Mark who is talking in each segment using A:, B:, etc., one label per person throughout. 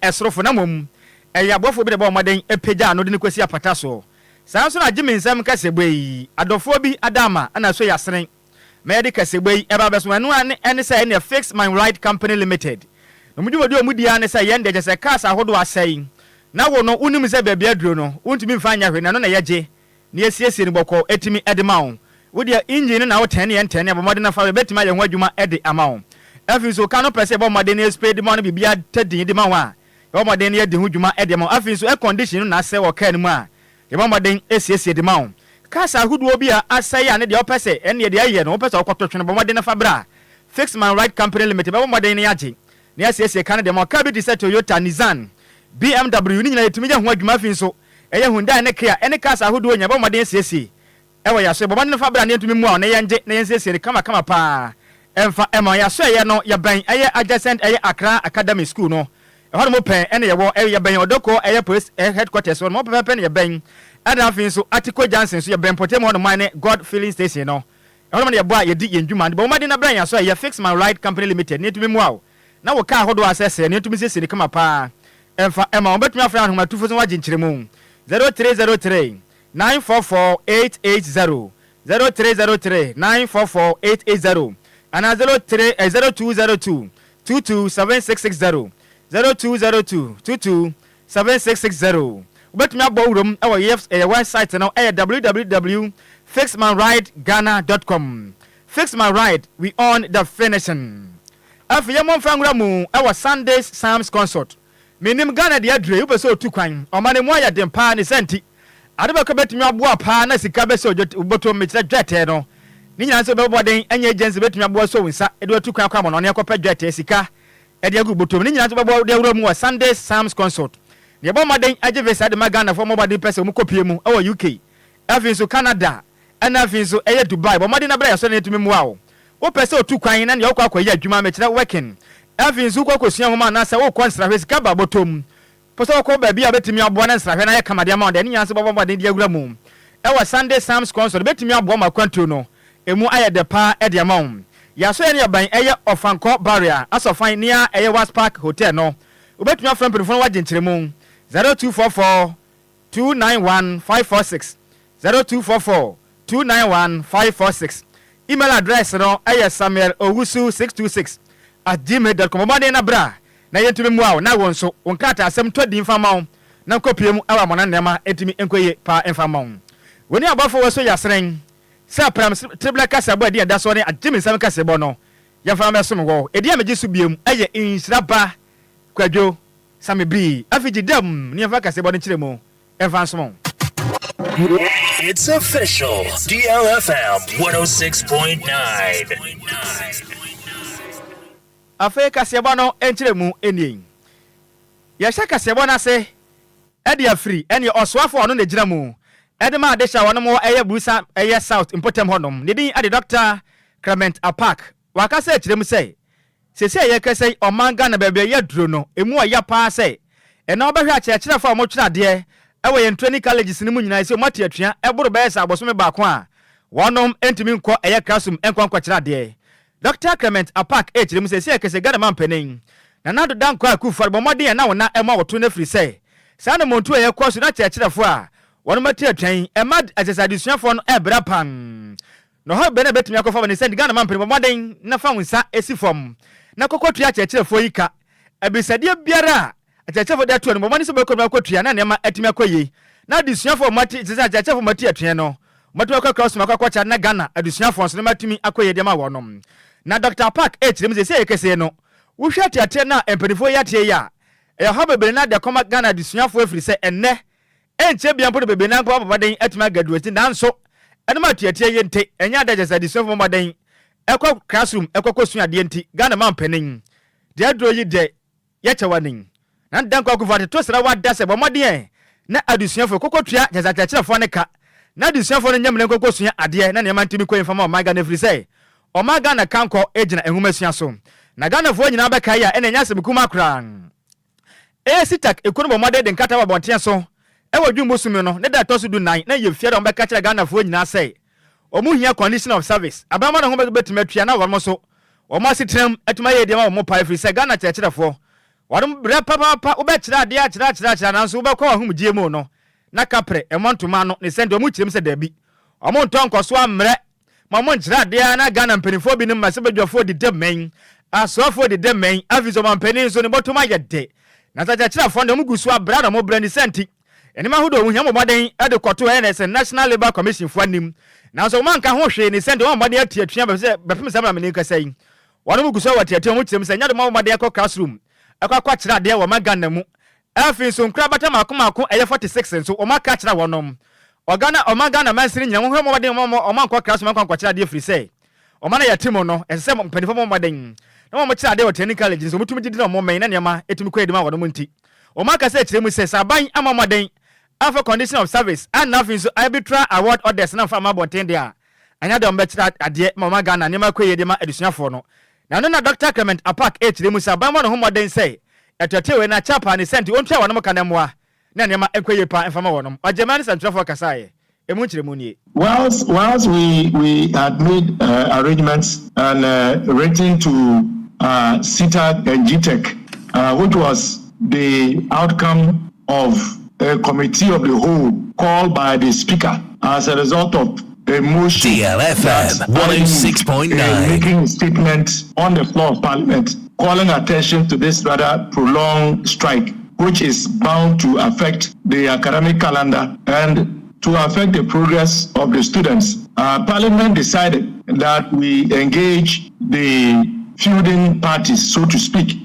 A: ɛsorofo na mmom ɛyɛ abɔfoɔ bi na ɛbɔɔ mmɔden pagyaa no de no kɔsii apata soɔ. Saa nso na gye me nsam kaseɛbɔ yi, adɔfoɔ bi ada ama na so yɛasene ma yɛde kaseɛbɔ yi ɛba abɛso. Ɛno ara ne ɛne sɛ ɛneɛ Fix My Ride Company Limited. Na wɔn dwumadie a wɔn di ara ne sɛ yɛn deɛ kyerɛ sɛ cars ahodoɔ asɛe na wo no wonim sɛ baabi aduro no wontumi mfa nyɛ hwee na ɛno na yɛgye na yɛsiesie no bɔkɔɔ tumi de ma wo. Wo deɛ engine no na wo tɛne yɛn tɛne a, bɔ mmɔden na fa yɛbɛtumi ayɛ ho adwuma de ama wo. Afei nso car no pɛ sɛ yɛbɔ mmɔden na yɛ spray de ma wo na biribiara tɛ din de ma wo a, yɛbɔ mmɔden na yɛadi ho dwuma de ama wo. Afei nso air condition no na asɛe wɔ car no mu a, yɛbɔ mmɔden siesie de ma wo. Cars ahodoɔ bi a asɛe a ne deɛ wopɛ sɛ ɛnneɛ deɛ ɛyɛ no wopɛ sɛ wokɔto twene, bɔ mmɔden na fa bra Fix My Ride Company Limited bɛbɔ mmɔden na yɛagye na yɛasiesie car no de ama wo. Car bi te sɛ Toyota, Nissan, BMW ne nyinaa yɛtumi yɛ ho adwuma. Afei nso ɛyɛ Hyundai ne Kia ne cars ahodoɔ nyinaa yɛbɔ mmɔden asiesie wɔ yɛn asoɛe. Bɔ mmɔden fa bra na yɛntumi mmoa wo na yɛngye na yɛnsiesie no kamakama paa mfa mma wo. Yɛn asoɛeɛ no yɛbɛn ɛyɛ adjacent ɛyɛ Accra Academy School no ɛhɔ nom pɛɛ ɛna yɛwɔ ɛyɛ yɛbɛn Odoko ɛyɛ police headquarters hɔ nom pɛpɛpɛ na yɛbɛn ɛna afei nso Atiko Junction nso yɛbɛn mpɔtam hɔ nom ne God filling station no ɛhɔ nom na yɛbɔ a yɛdi yɛn dwuma. Nti bɔ mmɔden na bra yɛn asoɛeɛ Fix My Ride Company Limited na yɛntumi mmoa wo na wo car ahodoɔ a asɛesɛe no yɛntumi nsiesie no kama paa mfa mma wo. Wobɛtumi afrɛ ahomatufo so na woagye nkyerɛmu 0303 944 880, 0303 944 880 anaa 03 eh, 0202 22 7660, 0202 22 7660. Wobɛtumi abɔ wuram wɔ yɛ yɛ wɛbsaet no ɛyɛ www fixmyrideghana dot com. Fix my ride, we on the finishing. Afei yɛmmɔ mfa nwura mu wɔ Sunday's Psalms Consort. Menim Ghana deɛ aduro yi, wopɛ sɛ otu kwan, ɔma no mu ayɛ den paa ne saa nti, ade baako a ɛbɛtumi aboa paa na sika bɛsɛ wo bɔtɔ mu, mekyerɛ dwɛtɛɛ no, ne nyinaa ne sɛ wobɛbɔ mmɔden anya agency bɛtumi aboa asɔ wo nsa de watu kwan akɔ amɔnɔne akɔpɛ dwɛtɛɛ sika de agu wo bɔtɔ mu, ne nyinaa nso wobɛbɔ de awura mu wɔ Sundays Psalms Consort. Na yɛbɔ mmɔden agye visa de ma Ghanafoɔ mmɔ mmɔden pɛ sɛ wɔkɔpue mu wɔ UK, afei nso Canada, Ɛna afei nso ɛyɛ Dubai. Bɔ mmɔden na bra yɛasɔre na yɛntumi mmoa wo. Wopɛ sɛ otu kwan na nea wokɔ akɔyɛ adwuma, mekyerɛ working. Afei nso wokɔ akɔsua nwoma anaasɛ wokɔ nsrahwɛ, sika ba bɔtɔ mu. Wopɛ sɛ wokɔ baabi a wobɛtumi aboa na nsrahwɛ no ayɛ kama de ama wo deɛ, ne nyinaa nso bɛbɔ mmɔden de awura mu. Ɛwɔ Sunday Psalms Concert, bɛtumi aboa ma akwantuo no ɛmu ayɛ dɛ paa de ama wo. Yɛasɔre no yɛ ban ɛyɛ Ɔfankɔ Barrier, Asɔfan nea ɛyɛ Was Park Hotel no. Wobɛtumi afrɛ mpanyinfoɔ no wɔagye nkyerɛmu, 0244 291 546. 0244 291 546. Email address no yɛ samuelowusu626 at gmail dot com. Bɔ mmɔden na bra na yɛntumi mmoa wo na wo nso wo nkrataasɛm ntɔ din mfa mma wo na nkɔpue mu wɔ amona nneɛma ntumi nkɔ yie paa mfa mma wo. Wo ne abɔfo wɔ so yɛ asenen sɛ apram treblɛ kaseɛbɔ a ɛdi ɛda soɔ ne agye me nsam kaseɛbɔ no yɛmfa mmɛsom wɔ. Edin a megye so biom yɛ Nhyira Ba Kwadwo Same Bii. Afei gye dam ne yɛmfa kaseɛbɔ no nkyerɛ mu. Ɛmfa nsom wo.
B: It's official. DLFM 106.9.
A: Afei kaseɛbɔ no nkyerɛmu nie. Yɛhyɛ kaseɛbɔ no ase de afiri ɛneɛ ɔsoafoɔ a ɔno na ɛgyina mu de ma adehyɛ a wɔnom wɔ ɛyɛ Builsa ɛyɛ South mpɔtam hɔnom. Ne din de Dɔkta Clement Apaak. Wakasa akyerɛ mu sɛ Seesei a yɛrekasa yi, ɔman Ghana baabi a yɛaduro no, ɛmu ɔya paa sɛ ɛnnɛ wobɛhwɛ akyerɛkyerɛfoɔ a wɔtwerɛ adeɛ wɔ yɛn training colleges no mu nyinaa sɛ wɔate atua ɛboro bɛyɛ sɛ abosome baako a wɔnom ntumi nkɔ ɛyɛ classroom nkɔ nkɔkyerɛ adeɛ. Dɔkta Clement Apaak rekyerɛ mu sɛ seesei yɛkasa yi Ghana manpanin Nana Addo Dankwa Akufo-Addo bɔ mmɔden a na wo na ɛma wɔto no afiri sɛ saa anammɔntuo a yɛkɔ so na akyerɛkyerɛfoɔ a wɔnom ate atua yi ɛma ɛsɛ sɛ adesuafoɔ no ɛbrɛ paa. Na ɔhaw bɛn na ebetumi akɔfa aba ne sɛ Ghana manpanin bɔ mmɔden na fa wo nsa si fam na kɔkɔ tua akyerɛkyerɛfoɔ yi ka. Abisadeɛ biara a akyerɛkyerɛfoɔ de ato anim, bɔ mmɔden sɛ wobɛkɔ mu akɔtua na nneɛma atumi akɔ yie na adesuafoɔ a wɔate, te sɛ akyerɛkyerɛfoɔ a wɔate atua no, wɔatumi akɔ akura som akɔ akɔkyɛ na Ghana adesuafoɔ nso nneɛma atumi akɔ yie de ama wɔnom. Na Dɔkta Park rekyerɛ mu sɛ seesei kɛseɛ no, wohwɛ atuateɛ no a mpanimfoɔ yi ateɛ yi a, ɛyɛ ɔhaw bebree na de akɔma Ghana adesuafoɔ ɛfiri sɛ ɛnnɛ Ɛnkyɛ biara mpo na bebree no ara mpo abɔ mmɔden atumi agraduate nanso ɛnom atuatua yi nti ɛnyɛ ade a kyerɛ sɛ adesuafo bɔ mmɔden kɔ classroom kɔ kɔsua adeɛ nti Ghana manpanin deɛ aduro yi deɛ yɛkyɛ w'anin na Dankwa Akufo Addo to srɛ w'ada sɛ bɔ mmɔden ɛ na adesuafo kɔkɔtua kyerɛ sɛ akyerɛkyerɛfoɔ no ka na adesuafoɔ no nyɛ mmerɛ nkɔkɔsua adeɛ na nneɛma ntumi kɔ yie mfa ma ɔman Ghana ɛfiri sɛ ɔman Ghana kankɔ gyina nwomasua so na Ghanafoɔ nyinaa bɛkae a ɛna ɛnyɛ asɛm kumaa koraa. ACTAC ekuo no bɔ mmɔden de nkrataa ba abɔnten so wɔ June bosome no ne da a ɛtɔ so du-nan na ɛyɛ fiada a wɔbɛka kyerɛ Ghanafoɔ nyinaa sɛ wɔn hia condition of service aban ma ne ho bɛtumi atua na wɔn nso wɔn asetenam atumi ayɛ deɛ ma wɔn paa ɛfiri sɛ Ghana kyerɛkyerɛfoɔ Wɔn brɛ papaapa, wobɛkyerɛ adeɛ akyerɛ akyerɛ akyerɛ nanso wobɛkɔ w'ahomegyeɛ mu no na kaprɛ mmɔ ntoma ano ne sɛnti wɔn kyerɛ mu sɛ daabi wɔn ntɔ nkɔsoɔ ammrɛ ma wɔn nkyerɛ adeɛ ara na Ghana mpaninfoɔ binom mmarahyɛbadwafoɔ dida mmɛn, asoafoɔ dida mmɛn, afei nso ɔmanpanin nso ne bɔtɔm ayɛ dɛ na sɛ akyerɛkyerɛfoɔ no deɛ wɔn gu so abrɛ na wɔn brɛ ne sɛnti nneɛma ahodoɔ a wɔn hia wɔn mmɔden de kɔto ɛyɛ National Labour Commission foɔ anim nanso wɔn anka ho hwee ne sɛnti wɔn mmɔden atuatua bɛpem sɛ bɛpem sɛ mmerɛ mene kasa yi Wɔnom gu so wɔ teatea wɔn kyerɛ mu sɛ nyɛ de wɔn mmɔden kɔ classroom kɔ akɔ kyerɛ adeɛ wɔ ɔman Ghana mu. Afei nso nkorabata mako mako ɛyɛ 46 nso wɔn aka akyerɛ wɔnom. Wɔ Ghana ɔman Ghana mansini nyina wɔn hwɛ mmɔden wɔn wɔn ankɔ classroom ankɔ ankɔkyerɛ adeɛ firi sɛ ɔman a yɛte mu no ɛsɛ sɛ mpaninfoɔ bɔ mmɔden na wɔn kyerɛ adeɛ wɔ training college nso wɔn tumi gyidi na wɔn mɛn na nneɛma ɛtumi kɔ yie de ma wɔnom nti wɔn aka sɛ kyerɛ mu sɛ sɛ aban ammɔ mmɔden amfa condition of service anna afei nso arbitral award orders no amfa amma abɔnten deɛ a Ɛnyɛ dɛ wɔbɛkyerɛ adeɛ ma ɔman Ghana nneɛma akɔ yie de ma adesuafoɔ no. Na ɛno na Dɔkta Clement Apaak rekyerɛ mu sɛ aban mmɔ ne ho mmɔden sɛ ɛtɔtee wei na kyɛ paa ne sɛ nti ɔntua wɔnom ka na mmoa na nneɛma nkɔ yie paa mfa ma wɔnom. Ɔgyemmaa ne sɛntwerɛfoɔ kasaeɛ. Ɛmu nkyerɛmu nie.
C: Whilst whilst we we had made uh, arrangements and uh, written to uh, CETAG and GTEC, uh, which was the outcome of a committee of the whole called by the speaker as a result of a motion
B: DLFM
C: that I moved in
B: 106.9.
C: making a statement on the floor of parliament calling attention to this rather prolonged strike, which is bound to affect the academic calendar and to affect the progress of the students. Uh, parliament decided that we engage the feuding parties, so to speak.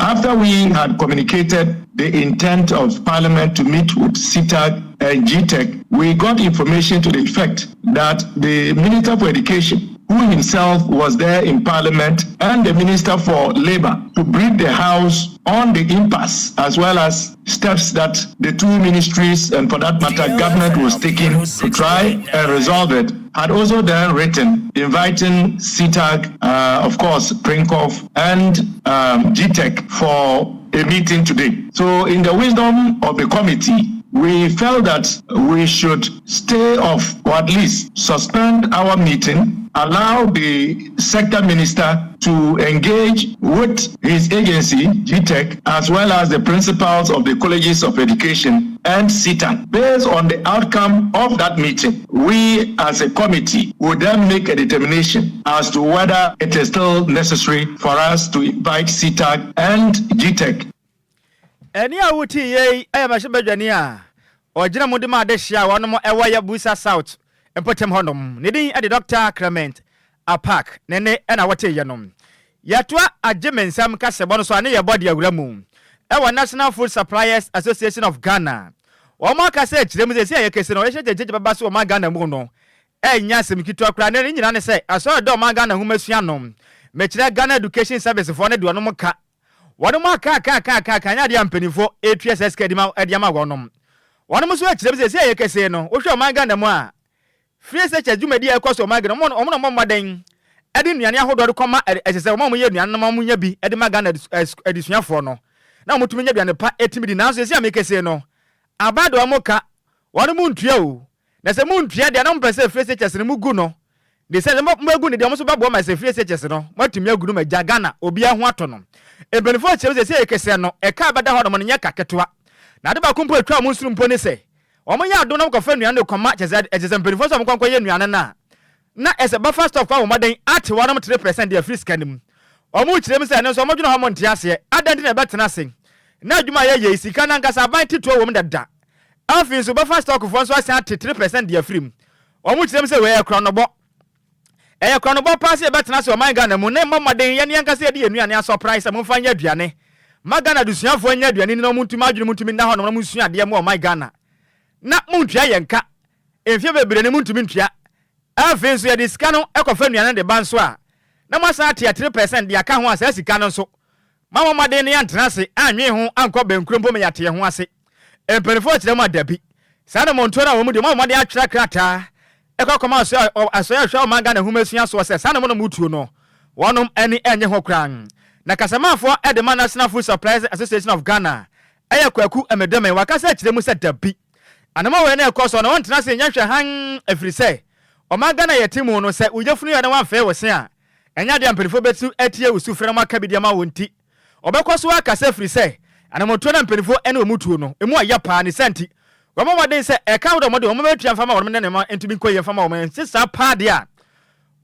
C: After we had communicated the intent of Parliament to meet with CETAG and GTEC, we got information to the effect that the Minister for Education, who himself was there in Parliament, and the Minister for Labor to brief the House on the impasse as well as steps that the two ministries and for that matter government was taking to try and resolve it, had also then written inviting CETAG, uh, of course, PRINCOF, and um, GTEC for a meeting today. So in the wisdom of the committee, we felt that we should stay off or at least suspend our meeting, allow the sector minister to engage with his agency, GTEC, as well as the principals of the colleges of education and CETAG. Based on the outcome of that meeting, we as a committee will then make a determination as to whether it is still necessary for us to invite CETAG and GTEC.
A: Ɛnne a wotii yei yɛ mmarahyɛbadwani a ɔgyina mu de ma adehyeɛ a wɔnom wɔ yɛ Builsa South mpɔtam hɔnom. Ne din de Dɔkta Clement Apaak. Ne nne na woteeɛ no. Yɛtoa Agye Me Nsɛm kasɛbɔ no so a ne yɛbɔ de awura mu wɔ National Food Suppliers Association of Ghana. Wɔn aka sɛ kyerɛ mu seesei a yɛkese no ɔyɛhyɛ gyegyeegye bɛba so wɔ ɔman Ghana mu no ɛnyɛ asɛm ketewa koraa na ne nyinaa ne sɛ asɔre dɛ ɔman Ghana nhomasua no mekyerɛ Ghana Education Service foɔ no de wɔnom ka Wɔnom akaakaakaakaaka anyɛ adeɛ a mpaninfoɔ ɛretua saa sika de ma de ama wɔnom. Wɔnom nso ɛkyerɛ mu sɛ seesei a yɛkasa yi no, wohwɛ ɔman Ghana mu a, free SHS dwumadie a ɛrekɔ so ɔman Ghana mu, wɔn na wɔmmɔ mmɔden de nnuane ahodoɔ de kɔma ɛsɛ sɛ wɔn a wɔyɛ aduane no ma wɔnya bi de ma Ghana adesuafoɔ no na wɔtumi nya aduane pa tumi di. Nanso seesei a mekasa yi no, aban de wɔn ka, wɔnom ntua o. Na sɛ montua deɛ na mopɛ sɛ free SHS no mogu no, de sɛ mobɛgu no deɛ ɔmo nso bɛboa ma sɛ free SHS no moatumi agu no ma gya Ghana obiara ho atɔ no. Mpaninfoɔ kyerɛ mu sɛ sɛ kɛseɛ no ɛka a ɛbɛda hɔ nom no nyɛ ka ketewa. Na ade baako mpo a ɛtwa ɔmo nsono mpo ne sɛ ɔmo yɛ adom na wɔkɔfa nnuane de kɔma kyerɛ sɛ ɛkyerɛ sɛ mpaninfoɔ sɛ ɔmo nkɔ nkɔyɛ nnuane no a na ɛsɛ buffer stock foɔ abɔ mmɔden ate wɔnom 3% de afiri sika no mu. Ɔmo kyerɛ mu sɛ ɛno nso ɔmo dwene ho ɔmo nte aseɛ adɛn nti na ɛbɛtena ase na adwuma a yɛyɛ yi sika no ankasa aban te toɔ wɔ mu dada. Afei nso buffer stock foɔ nso asan ate 3% de afiri mu. Wɔn kyerɛ mu sɛ wei yɛ korɔnobɔ. Ɛyɛ korɔnobɔ paa sɛ yɛbɛtena ase ɔman Ghana mu na yɛmmɔ mmɔden yɛne yɛn ankasa yɛde yɛn nnuane asɔprae sɛ momfa nyɛ aduane ma Ghana adesuafoɔ nyɛ aduane nni na wɔn ntumi adwene mu ntumi nna hɔnom na monsua adeɛ mmoa ɔman Ghana na montua yɛn ka mfeɛ bebree ni montumi ntua. Afei nso yɛde sika no kɔfa nnuane no de ba nso a na moasan atea 3% de aka ho a saa sika no nso Moammɔ mmɔden na yɛantena ase annwen ho ankɔ bɛnkuro mpo ma yɛate yɛn ho ase. Mpanimfoɔ kyerɛ mu a, dabi. Saa anammɔntuo no a wɔn deɛ moabɔ mmɔden atwerɛ krataa kɔ akɔma Asɔre a ɛhwɛ ɔman Ghana nhomasua soɔ sɛ saa na monom tuo no, wɔnom ani nnye ho koraa. Na kasamafoɔ de ma National Food Suppliers Association of Ghana yɛ Kwaku Emedeme, wakasa akyerɛ mu sɛ dabi. Anammɔn wei na ɛkɔ soɔ no wɔntena ase nyɛ nhwɛ hann ɛfiri sɛ ɔman Ghana yɛte mu no sɛ wo yafunu yɛ na woamfee wo se a, Ɛnyɛ ade a mpanyimfo besu atie wo sufrɛ na wɔaka bi de ama wo nti. Ɔbɛkɔ so akasa ɛfiri sɛ anammɔntuo no a mpanimfoɔ ne wɔn tuo no, ɛmu ɔya paa. Ne saa nti, wɔmmɔ mmɔden sɛ ɛka ahodoɔ a wɔde wɔn bɛtua mfa ma wɔn ne nneɛma ntumi nkɔ yie mfa ma wɔn. Ɛnte saa paa deɛ a,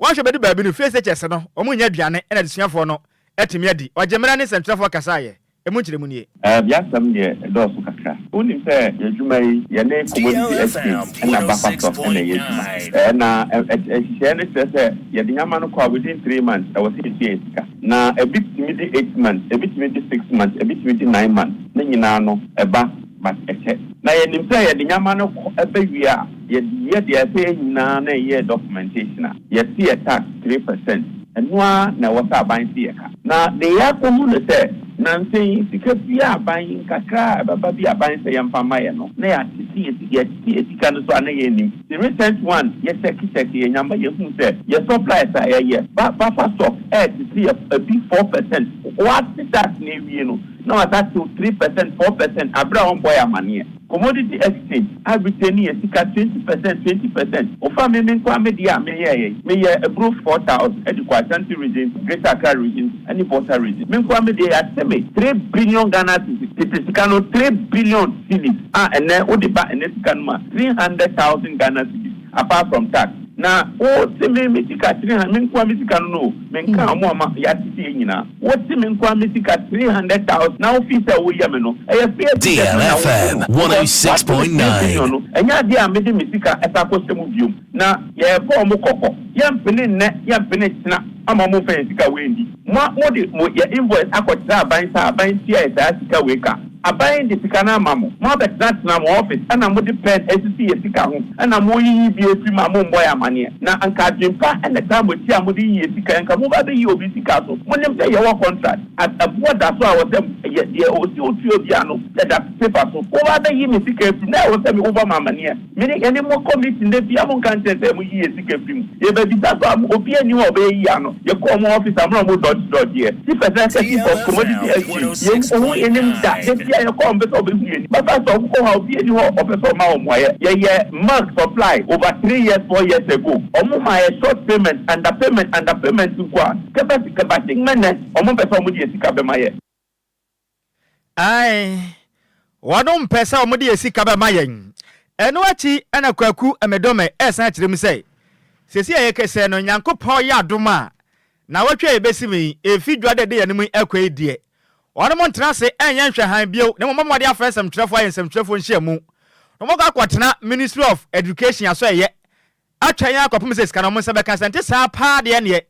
A: wɔanhwɛ bɛdu baabi no, fie SHS no, wɔnnya aduane na adesuafoɔ no atumi adi. Ɔgye mmerɛ ne nsɛntwerɛfoɔ kasaeɛ. Emu nkyerɛmu nie.
D: Y'asɛm deɛ ɛdɔɔso kakra. Wonim sɛ y'adwuma yi yɛne commodity exchange ɛna buffer stock ɛna ɛyɛ adwuma. Ɛna nhyehyɛeɛ no kyerɛ sɛ yɛde nyama no kɔ a within 3 months ɛwɔ sɛ yɛtua yɛn sika. Na ebi tumi di 8 months, ebi tumi di 6 months, ebi tumi di 9 months. Ne nyinaa no ɛba, but ɛkyɛ. Na yɛnim sɛ yɛde nyama no kɔ ɛbɛ wie a, yɛde yɛ deɛ ɛsɛ yɛ nyinaa na ɛyɛ documentation a yɛte yɛ tax 3%. Ɛno ara na ɛwɔ sɛ aban si yɛ ka. Na deɛ yɛakɔhu no sɛ nansa yi sika bi a aban kakra a ɛbɛba bi aban sɛ yɛmfa ma yɛ no, na yɛatete yɛ yɛtete yɛ sika no so a na yɛnnim. The recent one, yɛkyɛkekyɛke yɛ nyama, yɛhu sɛ yɛ supplies a yɛyɛ ba buffer stock ɛɛtete yɛ ebi 4%. Wɔate tax na ewie no na wasa tew 3%, 4% abere a wɔmbɔ yɛ amaneɛ. Commodity exchange aretain yɛ sika 20%, 20%. Wofa me nko a, me deɛ a meyɛ yɛ meyɛ aburo 4,000 ɛde kɔ Ashanti Region, Greater Accra Region ɛne Volta Region. Me nko a me deɛ, yɛate me 3 billion Ghana cedis. Tete sika no, 3 billion cedis a ɛnɛ wode ba ɛnɛ sika no mu a, 300,000 Ghana cedis apart from tax. Na wote me sika 300, me nko a me sika no, me nka ɔmo ama yɛatete yɛ nyinaa. Wote me nko a me sika 300,000 na wofi sɛ woyɛ me no, ɛyɛ free.
B: DLFM 106.9.
D: No ɛnyɛ adeɛ a mede me sika ɛsa akɔhyɛ mu biom. Na yɛbɔ ɔmo kɔkɔ, yɛmpene nnɛ, yɛmpene kyena ama ɔmo mfa yɛn sika wei ndi. Mo mo de mo yɛ invoice akɔkyerɛ aban sɛ aban tua yɛ saa sika wei ka. Aban de sika no ama mo, mo abɛtenatena mo office ɛna mo de pen esisi yɛ sika ho ɛna mo yiyi bi efiri mu a mo mbɔ yɛ amaneɛ. Na nka adwempa ɛna taa mo akyi a mo de yi yɛ sika, nka mo ba bɛyi obi sika so. Mo nim sɛ yɛwɔ contract ɛboɔ da so a wɔ sɛ yɛ deɛ osi otua obi ano yɛda paper so. Wo ba bɛyi mi sika efiri na ɛwɔ sɛ mi wobɔ mo amaneɛ. Mene yɛne mo kɔ meeting de bia, mo nka nkyɛn sɛ mo yi yɛ sika firi mu. Yɛbɛbisa so a, obi ani hɔ a ɔbɛyɛ yi ano. Yɛkɔ ɔmo office amuna ɔmo dodge dodge yɛ. Chief Executive of Commodity Exchange, yɛn ohun yɛnim da de bia yɛkɔ, ɔmo pɛ sɛ ɔbɛhu yɛn bàbá sɛ ɔmo kɔ hɔ a, obi ani hɔ ɔpɛ sɛ ɔma ɔmo ayɛ. Yɛyɛ milk supply over 3 years, 4 years ago, ɔmo ma yɛ short payment, under payment, under payment nko a kɛbɛsi kɛbɛsi mɛnɛ ɔmo pɛ sɛ ɔmo de yɛ sika bɛma yɛ.
A: Ae, wɔn mpɛ sɛ wɔde yɛ sika bɛma yɛn. Ɛno akyi ɛna Kwaku Ɛmɛdɔmɛ ɛsan kyerɛ mu sɛ sɛsi a yɛkɛsɛ no, Nyankopɔn yɛ adom a, na wɔtwa yɛ bɛsi mu yi, ɛfi dwa de de yɛn mu ɛkɔ yi deɛ, wɔn mo ntena ase ɛnyɛ nhwɛhan bio, na mmom wɔde afrɛ nsɛmtwerɛfoɔ ayɛ nsɛmtwerɛfoɔ nhyia mu na wɔkɔ akɔtena Ministry of Education aso ɛyɛ atwa yɛn akɔpem sɛ sika no ɔmo nsa bɛka. Sɛ nte saa paa deɛ, neɛ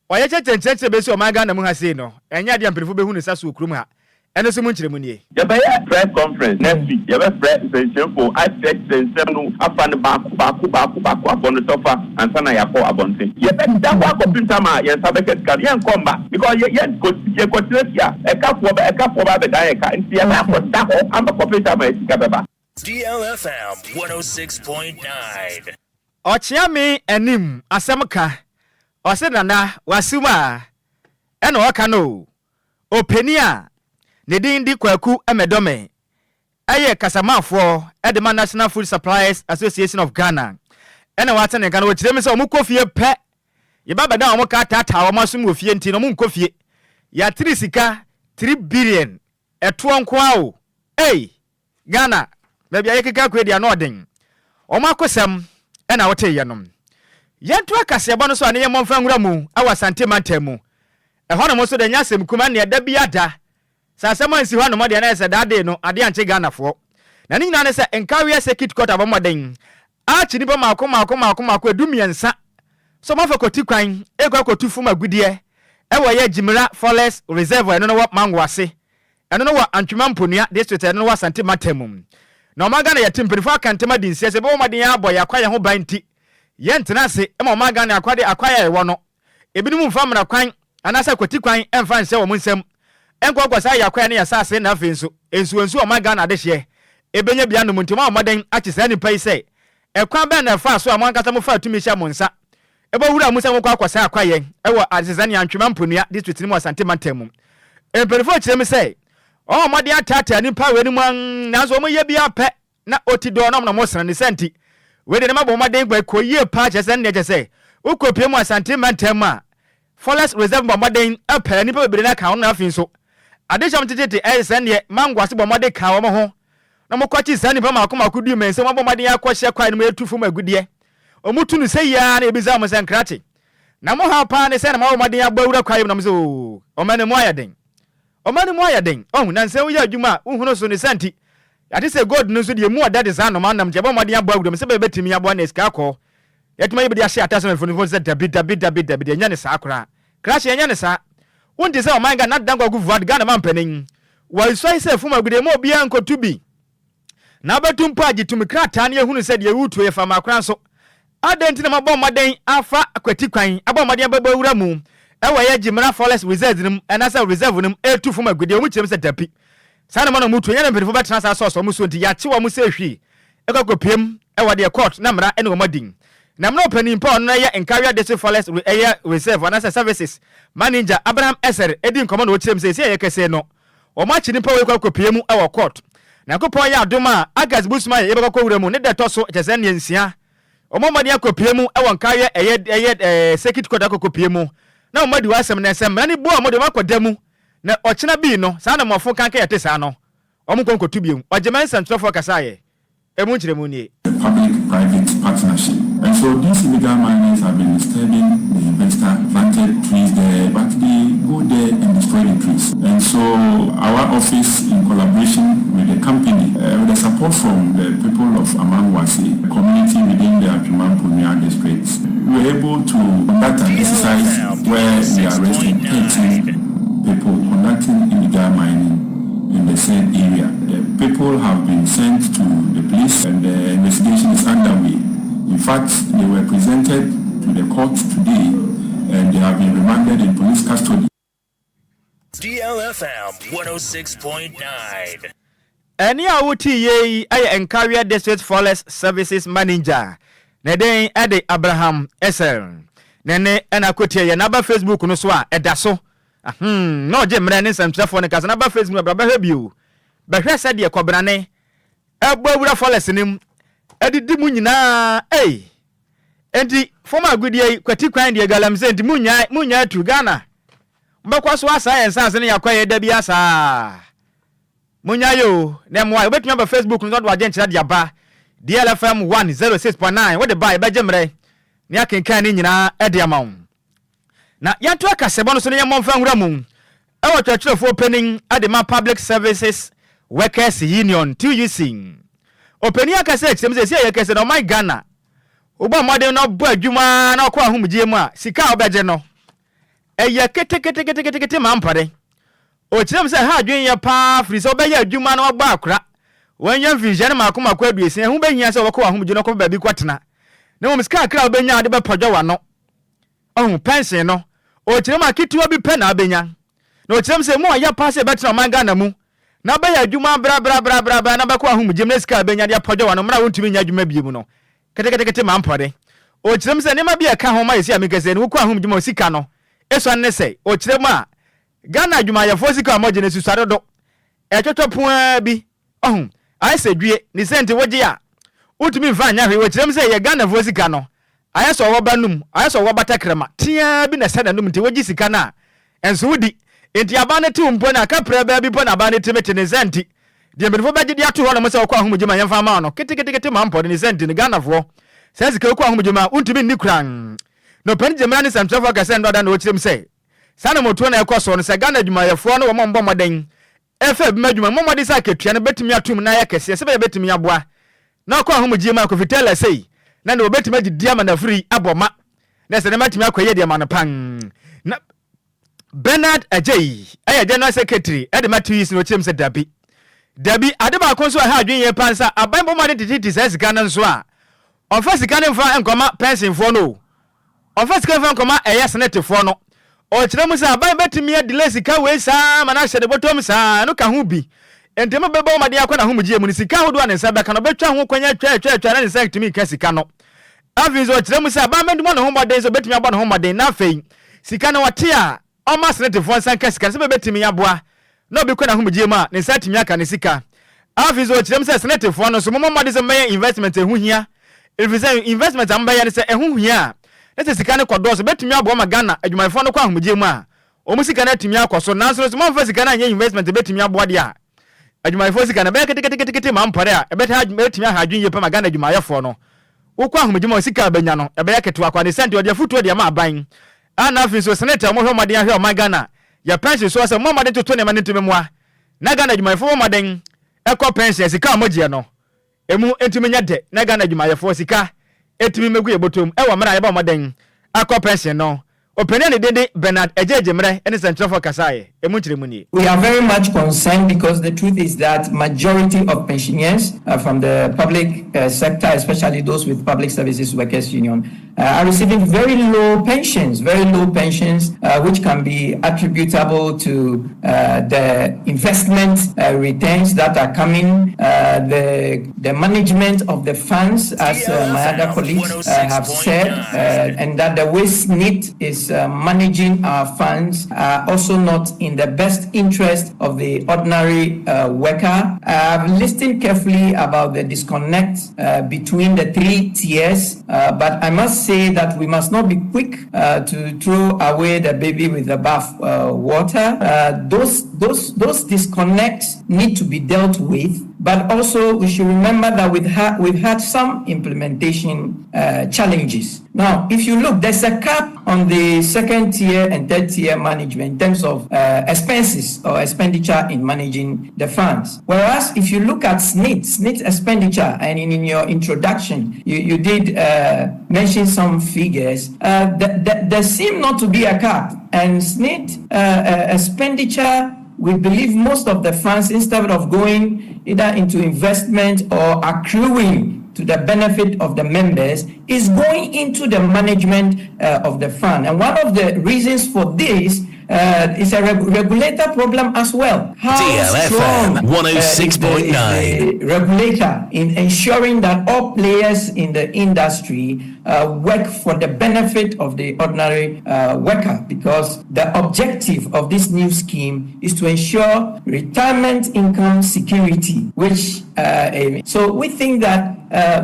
A: ɔyɛ kyerɛkyerɛkyerɛ bɛsi ɔman Ghana mu ha sei no, ɛnyɛ adeɛ a mpanyinfoɔ bɛhu ne sa so wɔ kurom ha. Ɛno nso mu nkyerɛmu nie.
D: Yɛbɛyɛ press conference next week. Yɛbɛfrɛ nsɛnkyerɛfo akyerɛkyerɛ nsɛm no afa no baako baako baako baako, abɔ no tɔfa ansa na yɛakɔ abɔnten. Yɛbɛda hɔ akɔpem tam a yɛn nsa bɛka sika no. Yɛnkɔ mba because yɛ yɛn yɛkɔtena fie a, ɛkafoɔ bɛ ɛkafoɔ bɛ abɛdan yɛ ka, nti yɛbɛ akɔda hɔ ama kɔpem tam a yɛ sika bɛba.
B: DLFM 106.9.
A: Ɔkyea me anim asɛm ka, ɔse nana wasiw a ɛna ɔka no o. Ɔpanin a ne din de Kwaku Ɛmɛdɔmɛ ɛyɛ kasamafoɔ ɛde ma National Food Suppliers Association of Ghana ɛna wate ne nka no. Wɔkyerɛ mu sɛ ɔmo kɔ fie pɛ, yɛba bɛda wɔn ka taataa wɔn asom wɔ fie, nti na ɔmo nkɔ fie. Yɛatiri sika 3 billion ɛtoɔ nko a o. Ei, Ghana baabi a yɛkeka kɔ adi ano ɔden. Wɔn akosɛm ɛna wɔteeɛ no. Yɛnto akaseɛbɔ no so a ne yɛ mmɔmfa nwura mu ɛwɔ Asante mantam mu. Ɛhɔ nom nso de nyɛ asɛm kuma neɛ da bi ada sɛ asɛm ansi hɔ anom deɛ, na yɛ sɛ daadee no adeɛ ankye Ghanafoɔ. Na ne nyinaa ne sɛ Nkaweɛ Circuit Court abɔ mmɔden akyi nnipa maako maako maako maako 13 sɛ ɔmafa kɔti kwan ɛkɔ akɔtu fom agudeɛ ɛwɔ yɛ Gyimira Forest Reserve. Ɛno no wɔ Mango ase, ɛno no wɔ Antwema Mponua District, ɛno no wɔ Asante mantam mu. Na ɔman Ghana yɛte mpanimfoɔ aka ntɛm adi nseɛ sɛ ɛbɛwɔ mmɔden abɔ yɛ akwaeɛ ho ban, nti yɛntena ase ma ɔman Ghana akwade akwaeɛ a ɛwɔ no ebinom mfa mmara kwan anaasɛ kwati kwan mfa nhyɛ wɔn nsam nkɔnkɔ saa yɛ akwaeɛ no yɛ asase. Na afei nso nsuo nsuo ɔman Ghana adehyeɛ ɛbɛnya bi anom, nti ɔma mmɔden akye saa nipa yi sɛ ɛkwan bɛn na ɛfa so a mo ankasa mofa tumi hyɛ mo nsa ɛbɛwura mu sɛ mokɔ akɔ saa akwaeɛ ɛwɔ Adesesane Antwema Mponua District no mu, Asante mantam mu. Mpanimfoɔ kyerɛ mu sɛ ɔma mmɔden ataataa nipa wei no mu an, nanso wɔn yɛ bi apɛ na ɔti dɔɔ na ɔmo na ɔmo sena ne sɛ, nti wei de ne ma bɔ mmɔden gba kɔ yie paa. Kyerɛ sɛ nneɛ kyerɛ sɛ wokɔ pie mu Asante mantam mu a, Forest Reserve bɔ mmɔden apɛ nipa bebree no aka ho. Na afei nso Adehyɛm tetete ɛyɛ sɛ neɛ Mangoase bɔ mmɔden kaa wɔn ho na wɔkɔkyee saa nnipa mmaako mmaako duu mmiɛnsa mu abɔ mmɔden akɔhyɛ kwae no mu atu fam agudeɛ. Wɔtu no sɛ yi ara na yɛbisa wɔn sɛ, Nkrakye, na mo haw paa ne sɛn na moabɔ mmɔden abɔ awura kwae mu? Na wɔn sɛ, Oo, ɔman no mu ayɛ den. Ɔman no mu ayɛ den. Ɔhu, nansa yi woyɛ adwuma a, wohunu so ne saa nti. Yɛate sɛ gold no nso deɛ emu ɔdɛ de saa nnomaa nam nti yɛbɔ mmɔden abɔ awura mu sɛ ɛbɛyɛ bɛtumi aboa na sika akɔ. Yɛatumi ayɛ bi de ahyɛ atase ma mfonimfoɔ sɛ dabi, dabi, dabi, dabi deɛ ɛnyɛ ne saa koraa. Krakye ɛnyɛ ne saa. Wonte sɛ ɔman Ghana Nana Dankwa Akufo-Addo, Ghana mampanin, Wɔasuae sɛ fam agude mma obiara nkotu bi, na wobɛtu mpo a, gye tumi krataa na yɛhunu sɛ deɛ woretuo yɛ fam akora nso. Adɛn nti na moabɔ mmɔden afa kwati kwan, abɔ mmɔden abɛbɔ awura mu wɔ ɛyɛ Gyimra Forest Reserve no mu anaasɛ Reserve no mu retu fam agudeɛ? Wɔn kyerɛ mu sɛ dabi. Saa na mo na motuo, ɛnyɛ na mpanyinfoɔ bɛtena saa sɔɔsɔɔ mo so nti yɛakye wɔn sɛ hwii kɔ akɔpiem wɔ deɛ court na mmara ne wɔn adi. Na mmara ɔpanin pa a ɔno na ɛyɛ Nkaria District Forest ɛyɛ Reserve anaasɛ Services Manager Abraham Esser di nkɔmmɔ na ɔkyerɛ mu sɛ seesei a yɛkasa yi no wɔn akye nipa wei kɔ akɔpie mu wɔ court. Nyankopɔn yɛ adom a August bosom a yɛbɛkɔ akɔwura mu ne da ɛtɔ so kyerɛ sɛ nneɛ nsia wɔn mmɔden akɔpie mu wɔ Nkaria ɛyɛ ɛyɛ ɛɛ Circuit Court akɔkɔpie mu na wɔn adi hɔ asɛm na sɛ mmara no bu a wɔn de wɔn akɔ da mu na ɔkyena bii no saa na mmɔfo kanka yɛte saa no wɔn nkɔ nkɔtu bio. Ɔgyema nsɛmtwerɛfoɔ kasaeɛ. Emu nkyerɛmu nie.
E: The public-private partnership. And so these illegal miners have been disturbing the investor, planted trees there, but they go there and destroy the trees. And so our office, in collaboration with the company, uh, with the support from the people of Amangwasi, the community within the Atwima district, we were able to conduct an exercise where we arrested 13 people conducting illegal mining in the said area. The people have been sent to the police and the investigation is underway. In fact, they were presented to the court today and they have been remanded in police custody.
B: DLFM 106.9.
A: Ɛnne a wotii yei yi yɛ Nkawie District Forest Services Manager ne din de Abraham Essel. Ne nne na akɔtie yɛn aba Facebook no so a ɛda so. Ahem, na ɔgye mmerɛ ne nsɛmtwerɛfoɔ no kasa na aba Facebook no bra bɛhwɛ bio. Bɛhwɛ sɛdeɛ kɔbenane ɛbɔ awura forest no mu adidi mu nyinaa ei. Enti fam agudeɛ yi kwati kwan deɛ galamsey nti munnyae munnyae tu Ghana. Mobɛkɔ so asaa yɛn nsaase ne yɛn akwaeɛ da biara saa. Monyae oo, na ɛmmoa. Wobɛtumi aba Facebook no so de w'adwenkyerɛ de aba. DLFM 106.9, wode ba a, yɛbɛgye mmerɛ na yɛakenkan ne nyinaa de ama wo. Na yɛntoa kaseɛbɔ no so na yɛmmɔ mfa nwura mu wɔ Kyerɛkyerɛfoɔ Panin de ma Public Services Workers Union, TUC. Ɔpanin akasa akyerɛ mu sɛ, seesei a yɛkasa yi, ɔman Ghana, wobɔ mmɔden na wobɔ adwuma na wokɔ ahomegyeɛ mu a, sika a wobɛgye no, ɛyɛ keteketeketekete ma mpɔre. Ɔkyerɛ mu sɛ ɛha adwene yɛ paa firi sɛ wobɛyɛ adwuma na wabɔ akora, wanya mfinhyia no mmaako mmaako 60, ɛho bɛhia sɛ wobɛkɔ w'ahomegye no akɔpɛ baabi kɔtena, na mmom sika kakra a wobɛnya a wode bɛpɔdwɔ w'ano, ɔho, pɛnsen no, ɔkyerɛ mu a ketewa bi pɛ na wobɛnya. Na ɔkyerɛ mu sɛ emu ɔya paa sɛ yɛbɛtena ɔman Ghana mu na wobɛyɛ adwuma brɛbrɛbrɛbrɛ na wobɛkɔ w'ahomegye mu na sika a wobɛnya de apɔdwɔ w'ano mmerɛ a wontumi nyɛ adwuma bio no, ketekete ma mpɔre. Ɔkyerɛ mu sɛ nneɛma bi a ɛka ho ma yɛsi a mekasa yi no wokɔ ahomegye mu a sika no sua ne sɛ, ɔkyerɛ mu a, Ghana adwumayɛfoɔ sika a wɔgye no susua dodo. Ɛtwɔtwɔ po ara bi. Ɔho, ayɛ sɛ due, ne sɛ nti wogye a, wontumi mfa nyɛ hwee. Wɔkyerɛ mu sɛ yɛ Ghanafoɔ sika no, ayɛ sɛ ɔwɔ ba num, ayɛ sɛ ɔwɔ ba tɛkrɛma, teaa bi na ɛsɛ n'anum nti wogye sika no a, ɛnso wodi. Nti aban no tew mpo no a, kaprɛ baa bi mpo na aban no tumi te ne nsa nti, deɛ mpanyinfoɔ bɛgye de ato hɔnom sɛ wɔkɔ ahomegye mu a yɛmfa mma wɔn no, ketekete ma mpɔ de ne nsa nti no, Ghanafoɔ, saa sika yi wokɔ ahomegye mu a, wontumi nni koraa. Na ɔpanin Gyamina ne nsɛmtwerɛfoɔ kɛsɛ nnora da na ɔkyerɛ mu sɛ, Saa na motoɔ na ɛkɔ soɔ no, sɛ Ghana adwumayɛfoɔ ne wɔn a wɔbɔ mmɔden fa adwuma adwuma no, mmɔ mmɔden sɛ akatua no bɛtumi atom na ayɛ kɛseɛ sɛbɛyɛ ɛbɛtumi aboa na ɔkɔ ahomegyeɛ mu a Kofi Taylor sei na deɛ wɔbɛtumi adidi ama n'afiri abɔ ma na sɛ nneɛma atumi akɔ yie de ama no pan. Na Bernard Agyei yɛ General Secretary de ma TUC na ɔkyerɛ mu sɛ dabi, dabi, ade baako nso a ɛha adwene yie paa ne sɛ aban bɔ mmɔden tetete saa sika no nso a ɔmfa sika no mfa nkɔma pɛnsenfoɔ no o. Ɔmfa sika mfa nkɔma ɛyɛ senetefoɔ no. Ɔkyerɛ mu sɛ aban bɛtumi a delay sika wei saa ma no ahyɛ ne bɔtɔm saa, ɛno ka ho bi. Enti ɛma bɛbɔ mmɔden akɔ n'ahomegyeɛ mu no, sika ahodoɔ a ne nsa bɛka no, ɔbɛtwa ho kwan atwa atwa atwa na ne nsa ntumi nka sika no. Afei nso ɔkyerɛ mu sɛ aban bɛtumi abɔ ne ho mmɔden sɛ ɔbɛtumi abɔ ne ho mmɔden na afei sika no ɔte a ɔmma Senetefoɔ nsa nka sika no sɛdeɛ ɛbɛtumi aboa na obi kɔ n'ahomegyeɛ mu a, ne nsa atumi aka ne sika. Afei nso ɔkyerɛ mu sɛ Senetefoɔ no nso, mommɔ mmɔden sɛ mobɛyɛ investment a ɛho hia, ɛfiri sɛ investment a mobɛyɛ no sɛ ɛho hia a, na sɛ sika no kɔdɔɔso, ɛbɛtumi aboa ma Ghana adwumayɛfoɔ no kɔ ahomegyeɛ mu a, wɔn sika no atumi akɔ so. Nanso no, sɛ moamfa sika no anyɛ investment a ɛbɛtumi aboa deɛ a, adwumayɛfoɔ sika no ɛbɛyɛ keteketekete ma mpɔre a ɛbɛtumi aha adwene yie pa ma Ghana adwumayɛfoɔ no. Wokɔ ahomegye mu a, sika a wobɛnya no, ɛbɛyɛ ketewa koraa. Ne saa nti, ɔde afotuo de ama aban a na afei nso Senate a wɔhwɛ mmɔden ahwɛ ɔman Ghana yɛ pɛnhyen soɔ sɛ mommɔ mmɔden ntoto nneɛma no ntumi mmoa na Ghana adwumayɛfoɔ bɔ mmɔden kɔ pɛnhyen a sika a wɔgyeɛ no ɛmu ntumi nyɛ dɛ na Ghana adwumayɛfoɔ sika ɛtumi mmɛgu yɛ bɔtɔm wɔ mmerɛ a yɛbɔ mmɔden akɔ pɛnhyen no. Ɔpanin a ne din de Bernard Agyei Gyemmerɛ ne sɛnkyerɛwfoɔ kasaeɛ. Ɛmu nkyerɛmu nie.
F: We are very much concerned because the truth is that majority of pensioners from the public sector, especially those with Public Services Workers Union, are receiving very low pensions, very low pensions, which can be attributable to the investment returns that are coming, the, the management of the funds, as my other colleagues have said, and that the way SSNIT is managing our funds are also not in the best interest of the ordinary worker. I've listened carefully about the disconnect between the three tiers, but I must say that we must not be quick to throw away the baby with the bath water. Those, those, those disconnects need to be dealt with, but also we should remember that we've, ha- we've had some implementation challenges. Now, if you look, there's a cap on the second tier and third tier management in terms of expenses or expenditure in managing the funds. Whereas if you look at SSNIT, SSNIT expenditure, and in, in your introduction, you, you did mention some figures, th- th- there seem not to be a cap. And SSNIT expenditure, we believe most of the funds, instead of going either into investment or accruing to the benefit of the members, is going into the management of the fund. And one of the reasons for this is a reg- regulator problem as well. How
B: DLFM
F: strong is the-
B: 106.9.
F: is the regulator in ensuring that all players in the industry work for the benefit of the ordinary worker, because the objective of this new scheme is to ensure retirement income security, which so we think that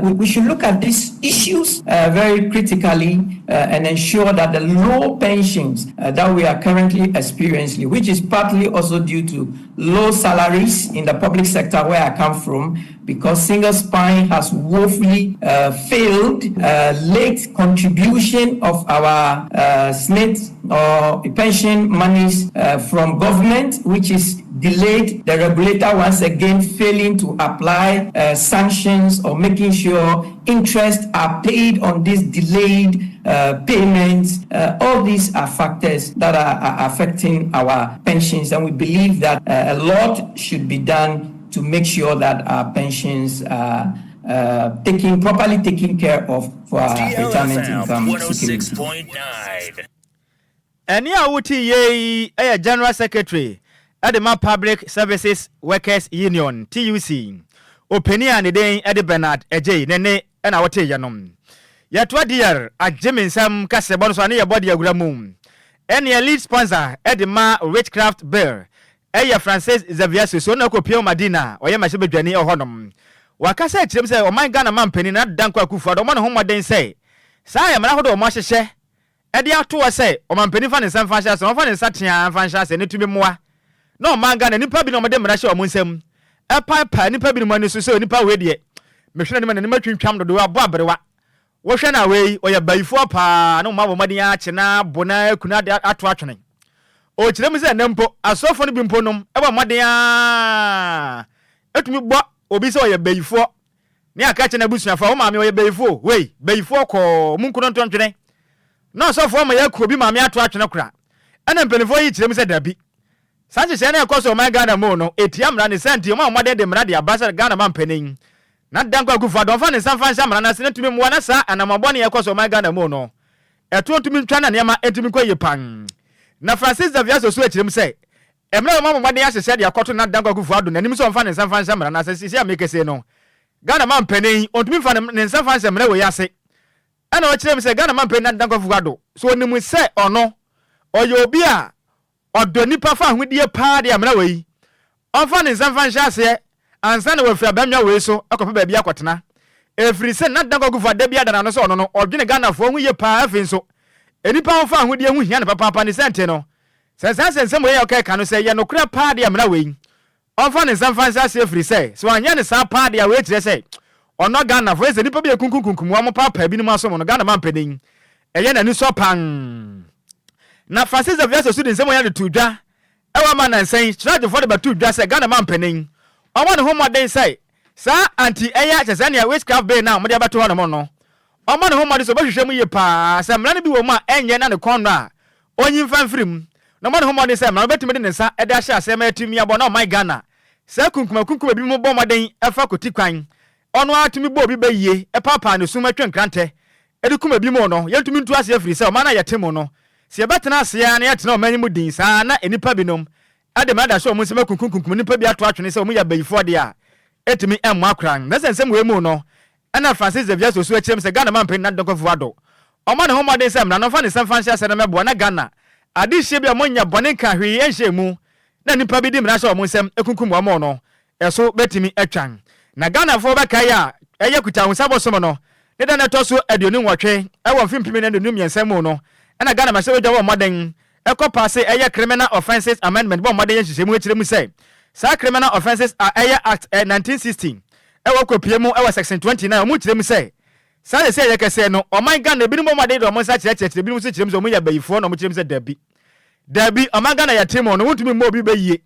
F: we, we should look at these issues very critically and ensure that the low pensions that we are currently experiencing, which is partly also due to low salaries in the public sector where I come from, because single spine has woefully failed, late contribution of our SSNIT or pension monies from government, which is delayed, the regulator once again failing to apply sanctions or making sure interest are paid on these delayed payments. All these are factors that are, are affecting our pensions, and we believe that a lot should be done to make sure that our pensions are taken properly taken care of for our retirement
B: DLFM
F: income security.
B: 106.9.
A: Ɛne a wote yie yi yɛ General Secretary ɛde ma Public Services Workers Union, TUC, ɔpanin a ne din de Bernard Agyei ne ne ɛna wote yɛ no. Yɛtoa dr agye me nsɛm kasɛbɔ no so a ne yɛbɔ de awura mu. Ɛneɛ lead sponsor ɛde ma witchcraft bill ɛyɛ Francis Xavier Soso na kɔpie Madina, ɔyɛ mmarahyɛbadwani ɛwɔ hɔnom. Wakasa akyerɛm sɛ ɔman Ghana ma mpanin na Dankwa Akufo Addo ɔmɔ ne ho mmɔden sɛ saa yɛ mmara ahodoɔ ɔmo ahyehyɛ ɛde ato hɔ sɛ ɔmampanin fa ne nsa mfa nhyɛ ase, ɔmfa ne nsa tea mfa nhyɛ ase ne tumi mmoa na ɔman Ghana nipa bi na ɔmode mmara hyɛ ɔmo nsam ɛpaepae nipa bi nom ani so sɛ nipa wei deɛ, mehwɛ n'anim a n'anim atwintwam dodo, abɔ aberewa, wɔhwɛ no a wei ɔyɛ bayifoɔ paa, na ɔmo abɔ mmɔden akye na abo na aku na ade ato atwene. Ɔkyerɛ mu sɛ ɛnɛ mpo asɔfoɔ no bi mpo nom ɛbɔ mmɔden a ɛtumi bɔ obi sɛ ɔyɛ bayifoɔ ne aka kyerɛ n'abusuafoɔ, wo maame ɔyɛ bayifoɔ, wei bayifoɔ kɔɔ mu nkono ntɔntwene na ɔsɔfoɔ ma yɛaku obi maame ato atwene kora. Ɛna mpanimfoɔ yi kyerɛ mu sɛ dabi, saa nhyehyɛeɛ no ɛkɔ so ɔman Ghana mu no ɛtia mmara ne sɛ nti ɔma ɔmmɔden de mmara de aba sɛ Ghana ma mpanin na Dankwa Akufo Addo ɔmfa ne nsa mfa nhyɛ mmara no ase na tumi mmoa na saa anammɔbɔne ɛkɔ so ɔman Ghana mu no ɛto ntumi ntwa na nneɛma ntumi nkɔ yie pan. Na Francis Xavier Soso akyerɛ mu sɛ mmerɛ a ɔma mmɔden ahyehyɛ de akɔto na Dankwa Akufo Addo n'anim sɛ ɔmfa ne nsa mfa nhyɛ mmara no ase sisi a mekese no, Ghana ma mpanin ɔntumi mfa ne nsa mfa nhyɛ mmara wei ase. Ɛna ɔkyerɛ mu sɛ Ghana ma mpanin na Dankwa Akufo Addo so onim sɛ ɔno ɔyɛ obi a ɔdɔ nipa fa ahodie paa de amena wei ɔmfa ne nsa mfa nhyɛ aseɛ ansa na wafiri abɛnwa wei so akɔpɛ baabi akɔtena, ɛfiri sɛ na Dankwa Akufo Addo bi ada n'ano sɛ ɔno no ɔdwene Ghanafoɔ ho yie paa. Afei nso nnipa ho fa ahodie ho hia no papaapa ne sɛ nte no. Sɛ saa nsɛnsɛm wei a ɔkɛka no sɛ ɛyɛ nokorɛ paa deɛ a mmara wei ɔmfa ne nsa mfa nhyɛ aseɛ firi sɛ sɛ wanyɛ no saa paa deɛ a wei kyerɛ sɛ ɔnnɔ Ghanafoɔ ɛsɛ nnipa bi akunkunkunkum wɔn paapaa binom asom no Ghana mampanin ɛyɛ n'ani sɔ pann Na Francis Xavier Sosu de nsɛm wei de too dwa ɛwɔ ama nnansa yi Sragefoɔ de bɛtoo dwa sɛ Ghana mampanin ɔmmɔ ne ho mmɔden sɛ saa anti ɛyɛ kyɛ sɛ nea witchcraft bill no a wɔde abɛto hɔ nom no Ɔmmɔ ne ho mmɔden sɛ ɔbɛhwehwɛ mu yie paa sɛ mmara no bi wɔ mu a ɛnyɛ na ne kɔn nnɔ a, ɔnyi mfa mfiri mu. Na ɔmmɔ ne ho mmɔden sɛ mmara no bɛtumi de ne nsa de ahyɛ aseɛ ma yɛatumi abɔ na ɔman Ghana saa kunkumakunkum a ebinom bɔ mmɔden fa kɔti kwan ɔno ara tumi bɔ obi bɛ yie paapaa ne sum twe nkrantɛ de kum ebinom no, yɛntumi ntu aseɛ firi sɛ ɔman no a yɛte mu no, sɛ yɛbɛtena ase ara na yɛatena ɔman yi mu din saa na nnipa binom de mmara da hyɛ wɔn nsam akunkumkunkum nnipa bi ato atwene sɛ wɔyɛ abayifoɔ deɛ a, ɛtumi mmoa koraa. Na sɛ nsɛm wei mu no, Ɛna Francis Xavier Sosu akyerɛ mu sɛ Ghana manpanin Nana Dankwa Akufo-Addo ɔmmɔ ne ho mmɔden sɛ mmara no mfa ne nsa mfa nhyɛ aseɛ na mmɛboa na Ghana adehyeɛ bi a wɔnyɛ bɔne nka hwee nhyɛɛ mu na nnipa bi de mmara hyɛ wɔn nsam kunkum wɔn no ɛso bɛtumi atwa. Na Ghanafoɔ bɛkae a ɛyɛ Kutaahunsa bosom no ne da no ɛtɔ so 28 wɔ mfe 2023 mu no ɛna Ghana mmarahyɛbadwa bɔɔ mmɔden kɔ paase ɛyɛ Criminal Offences Amendment bɔ mmɔden yɛ nhyehyɛmu kyerɛ mu sɛ saa Criminal Offences a ɛyɛ Act 1960 ɛwɔ kɔ pue mu wɔ Section 29 wɔn kyerɛ mu sɛ saa sɛsɛ ɛyɛ kɛsɛ no ɔman Ghana ebinom bɔ mmɔden de wɔn nsa kyerɛkyerɛkyerɛ ebinom nso kyerɛ mu sɛ wɔn yɛ abayifoɔ na wɔn kyerɛ mu sɛ dabi dabi ɔman Ghana yɛte mu no wontumi mmɔ obi bɛyie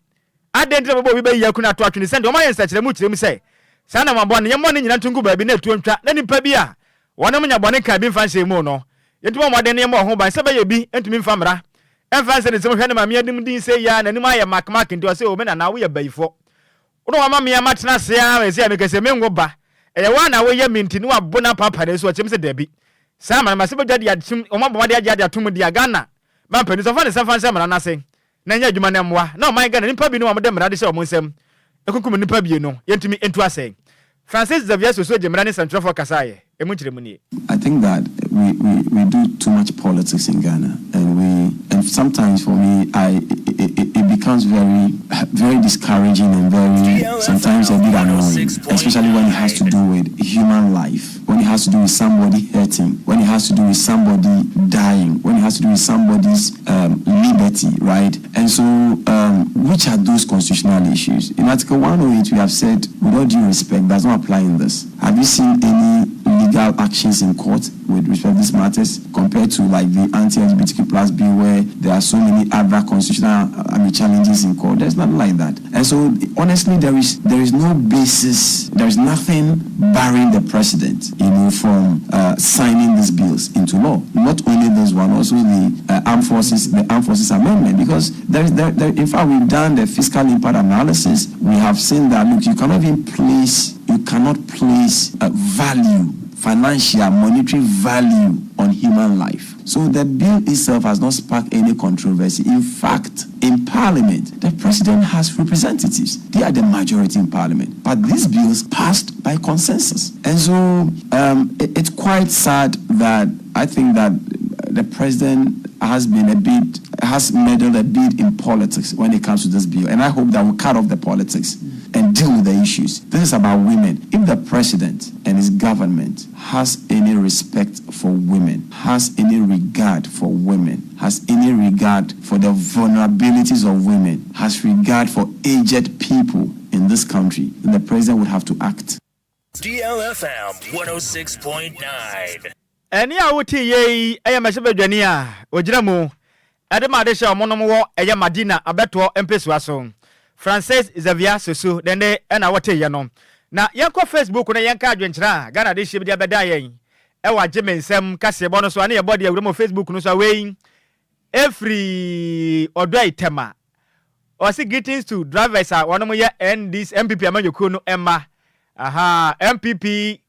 A: adɛn nti na wɔbɔ obi bɛyie akunu ato atwene sɛdeɛ wɔn ayɛ nsɛkyerɛ mu kyerɛ mu sɛ saa na wɔn abɔ no yɛmmɔ ne nyina nto ngu baabi na atuo ntwa na nipa bi a wɔnom nya bɔne nka bi mfa nhyɛ mu no yɛntumi bɔ mmɔden na yɛmmɔ wɔn ho ban sɛ ɛbɛyɛ bi ntumi mfa mmara mfa nsɛ ne nsam hwɛ ne maame anim din sɛ yi ara n'anim ayɛ mark mark nti ɔse o me nana woyɛ bayifoɔ wo na wama me a matena ase ara ma ɛsei a meka sɛ menwo ba ɛyɛ wo a na woyɛ me nti ne wabo no apaapa n'asu ɔkyerɛ me sɛ dabi saa mmara no masɛ bɛdwa de atum wɔn abɔ mmɔden agye ade atom deɛ a Ghana ma mpanin sɛ ɔmfa ne nsa mfa nhyɛ mmara no ase na ɛnyɛ adwuma na mmoa na ɔman Ghana nnipa binom a wɔde mmara de hyɛ wɔn nsam kunkum nnipa bio no, yɛntumi ntu asɛe. Francis Xavier Soso gye mmara ne nsɛntwerɛfoɔ kasaeɛ. Emu nkyerɛmu nie.
E: I think that we, we, we do too much politics in Ghana and we and sometimes for me I it, it, it becomes very very discouraging and very sometimes a bit annoying, especially when it has to do with human life, when it has to do with somebody hurting, when it has to do with somebody dying, when it has to do with somebody's liberty, right? And so, which are those constitutional issues? In Article 108, we have said, with all due respect, does not apply in this. Have you seen any legal actions in court with respect to these matters compared to like the anti-LGBTQ plus bill where there are so many other constitutional, I mean, challenges in court? There's nothing like that. And so, honestly, there is no basis, there is nothing barring the president from signing these bills into law. Not only this one, also the armed forces amendment, because there is there, there, in fact, we've done the fiscal impact analysis. We have seen that look, you cannot place a value, financial, monetary value on human life. So the bill itself has not sparked any controversy. In fact, in parliament, the president has representatives. They are the majority in parliament. But these bills passed by consensus. And so it's quite sad that I think that the president has meddled a bit in politics when it comes to this bill. And I hope that we'll cut off the politics and deal with the issues. This is about women. If the president and his government has any respect for women, has any regard for women, has any regard for the vulnerabilities of women, has regard for aged people in this country, then the president would have to act.
B: DLFM 106.9.
A: Ɛne a wote yie yi ɛyɛ mmarahyɛbadwani a ogyina mu ɛde ma ade hyɛ ɔmonom wɔ ɛyɛ Madina abɛtoɔ mpesua so, Francis Xavier Soso dende ɛna wɔte yɛ no. Na yɛnkɔ Facebook no, yɛnka adwenkyerɛ a Ghana de hyɛ bi de abɛda yɛn ɛwɔ agye me nsɛm kaseɛbɔ no so a ne yɛbɔ de awura mu Facebook no so a wei ɛfiri ɔdɔ itɛma. Ɔse greetings to drivers a wɔnom yɛ NDC NPP amanyɔkuo no ɛma aha NPP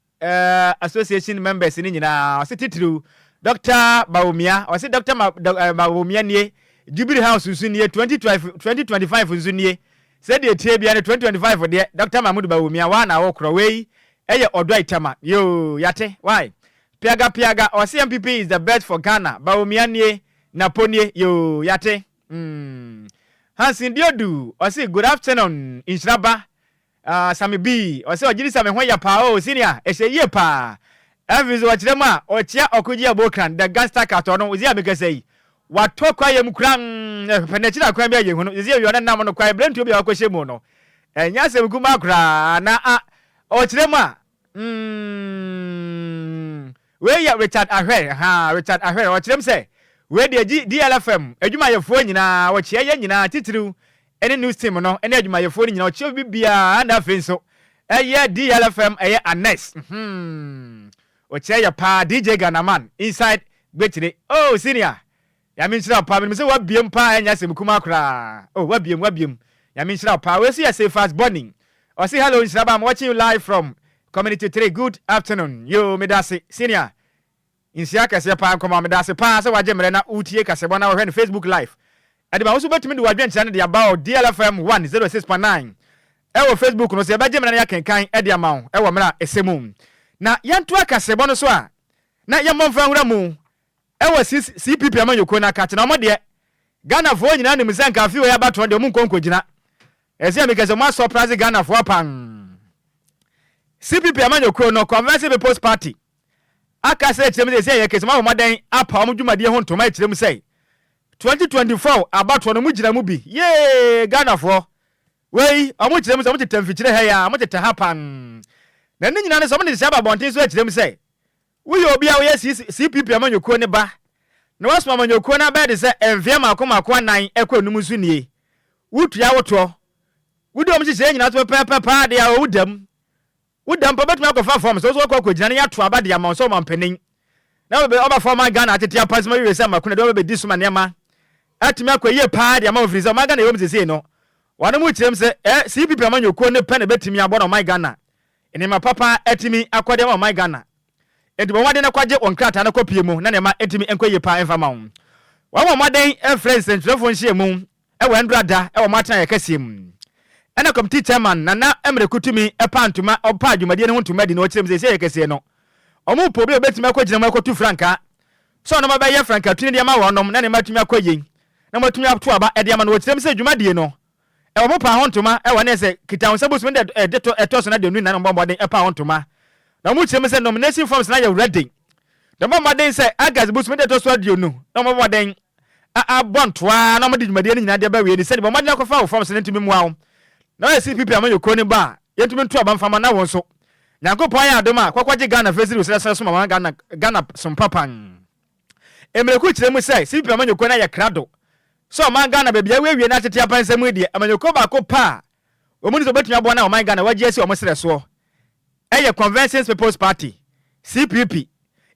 A: association members ne nyinaa. Ɔse titiriw Dr Bawumia. Ɔse Dr Bawumia nie, Jubilee House nso nie, 2012 2025 nso nie. Sɛdeɛ tie bia no, 2025 deɛ Dr Mahmood Bawumia waa na awokorɔ. Wei ɛyɛ ɔdɔ itama yoo yate why piaga piaga. Ɔse NPP is the best for Ghana, Bawumia nie, Napo nie yoo yate. Hansin Diodu ɔse good afternoon Nhyiraba. Sami B ɔsɛ ɔgye di sɛ me ho yɛ paa o senior, ɛhyɛ yie paa. Ɛmfi so ɔkyerɛ mu a ɔkyia ɔkogye abokran the gangster cat. Ɔno ɔsi a mekasa yi. Watɔ kwaeɛ mu koraa mm, pɛ n'akyiri akwan bi a yɛhu no. Sisi awia ɔne nam no kwae berɛntuo bi a wakɔhyɛ mu no. Ɛnyɛ asɛm kumaa koraa na a ɔkyerɛ mu a mm, wei yɛ Richard Ahwɛ, ha Richard Ahwɛ ɔkyerɛ mu sɛ wei deɛ G DLFM adwumayɛfoɔ nyinaa ɔkyea yɛn nyinaa titiriw ɛne news team no ɛne adwumayɛfoɔ no nyinaa ɔkyea obi biara na afei nso ɛyɛ DLFM ɛyɛ Anes hmm Ɔkyerɛ yɛ paa DJ Ghanaman inside Gbekyire oh senior Nyame nhyira wo paa menim sɛ wabiem paa ɛnyɛ asɛm kumaa koraa oh wabiem wabiem Nyame nhyira wo paa wei nso yɛ Cephas Bonny ɔse hello Nhyiraba I'm watching you live from community 3 good afternoon yoo medase senior nhyira kɛseɛ paa nkɔma medase paa sɛ wagye mmerɛ na wotie kasɛbɔ na wɔhwɛ no Facebook live Ɛde ma wo nso wobɛtumi de w'adwenkyerɛ no de aba wɔ DLFM 106.9 ɛwɔ Facebook no so. Yɛbɛgye mmerɛ na yɛakenkan de ama wo wɔ mmerɛ a ɛsɛ mu. Na yɛntoa kaseɛbɔ no so a na yɛmmɔ mfa nwura mu wɔ CPP amanyɔkuo no akakye na wɔn deɛ Ghanafoɔ nyinaa nim sɛ nka afe wei abatoɔ deɛ wɔn nkɔ nkɔgyina. Ɛsɛ meka sɛ wɔn asɔprase Ghanafoɔ pan. CPP amanyɔkuo no, Convention People's Party, aka sɛ kyerɛ mu sɛ ɛsɛ yɛ kɛse wɔn abɔ mmɔden apa wɔn dwumadie ho ntoma kyerɛ mu sɛ 2024 abatoɔ no mo gyina mu bi yee Ghanafoɔ wei ɔmo kyerɛ mu sɛ ɔmo tetɛ mfikyire ha yi a ɔmo tetɛ ha pan na ne nyinaa ne sɛ ɔmo de nhyehyɛ aba abɔnten so akyerɛ mu sɛ woyɛ obi a woyɛ CPP amanyɔkuo ne ba na wasoma amanyɔkuo no abɛyɛ de sɛ mfeɛ mako mako anan ɛkɔ enum nso nie wotua wotoɔ wodi ɔmo nhyehyɛeɛ nyinaa so pɛpɛɛpɛ paa deɛ a ɔwo dam Wo da mpo bɛtumi akɔfa fam sɛ wo nso woakɔ akɔgyina na yɛato aba de ama wo sɛ ɔmampanin na wɔbɛfa ɔman Ghana atete apansam awie sɛ mako na de wɔbɛbɛdi so ma nneɛma atumi akɔ yie paa de ama wo firi sɛ ɔman Ghana ɛwɔ mu sesei no wɔnom kyerɛ mu sɛ ɛ CPP amanyɔkuo no pɛ na ɛbɛtumi abɔ na ɔman Ghana nneɛma papa atumi akɔ de ama ɔman Ghana enti bɔ mmɔden na kɔgye wɔn krataa na kɔpie mu na nneɛma atumi nkɔ yie paa mfa ma wo. Wɔabɔ mmɔden frɛ nsɛntwerɛfoɔ nhyiamu wɔ Ndra da wɔ mo atenaeɛ kɛseɛ mu. Ɛna Committee Chairman Nana Mreku tumi paa ntoma ɔpaa dwumadie no ho ntoma di na ɔkyerɛ mu sɛ seesei kɛseɛ no wɔn repɛ obi a ɔbɛtumi akɔgyina mu akɔtu frankaa sɛ ɔnom abɛyɛ frankatuni de ama wɔnom na nneɛma atumi akɔ yie na wɔatumi ato aba de ama no. Ɔkyerɛ mu sɛ dwumadie no wɔn paa ho ntoma wɔ ne sɛ Kitahonsa bosome no da ɛtɔ so no aduonu nnan na wɔbɔ mmɔden paa ho ntoma na wɔkyerɛ mu sɛ nomination forms no ayɛ ready na wɔbɔ mmɔden sɛ August bosome da ɛtɔ so 20 na wɔbɔ mmɔden abɔ ntoa na wɔde dwumadie no nyinaa de aba awie no sɛdeɛ bɔ mmɔden akɔfa wo fam so no ntumi mmoa wo na ɔyɛ CPP amanyɔkuo no ba a yɛntumi nto aba mfa ma na wo nso Nyankopɔn ayɛ adom a kɔkɔgye Ghana fɛ siri wo serɛserɛ so ma ma Ghana Ghana som papan. Mmerɛku kyerɛ mu sɛ CPP amanyɔkuo no ayɛ krado sɛ ɔman Ghana baabi a wɔawie no atete apansam yi deɛ amanyɔkuo baako pɛ a wɔn ni sɛ wɔbɛtumi aboa no a ɔman Ghana wɔagye asi wɔn serɛ soɔ ɛyɛ Conventions People's Party, CPP,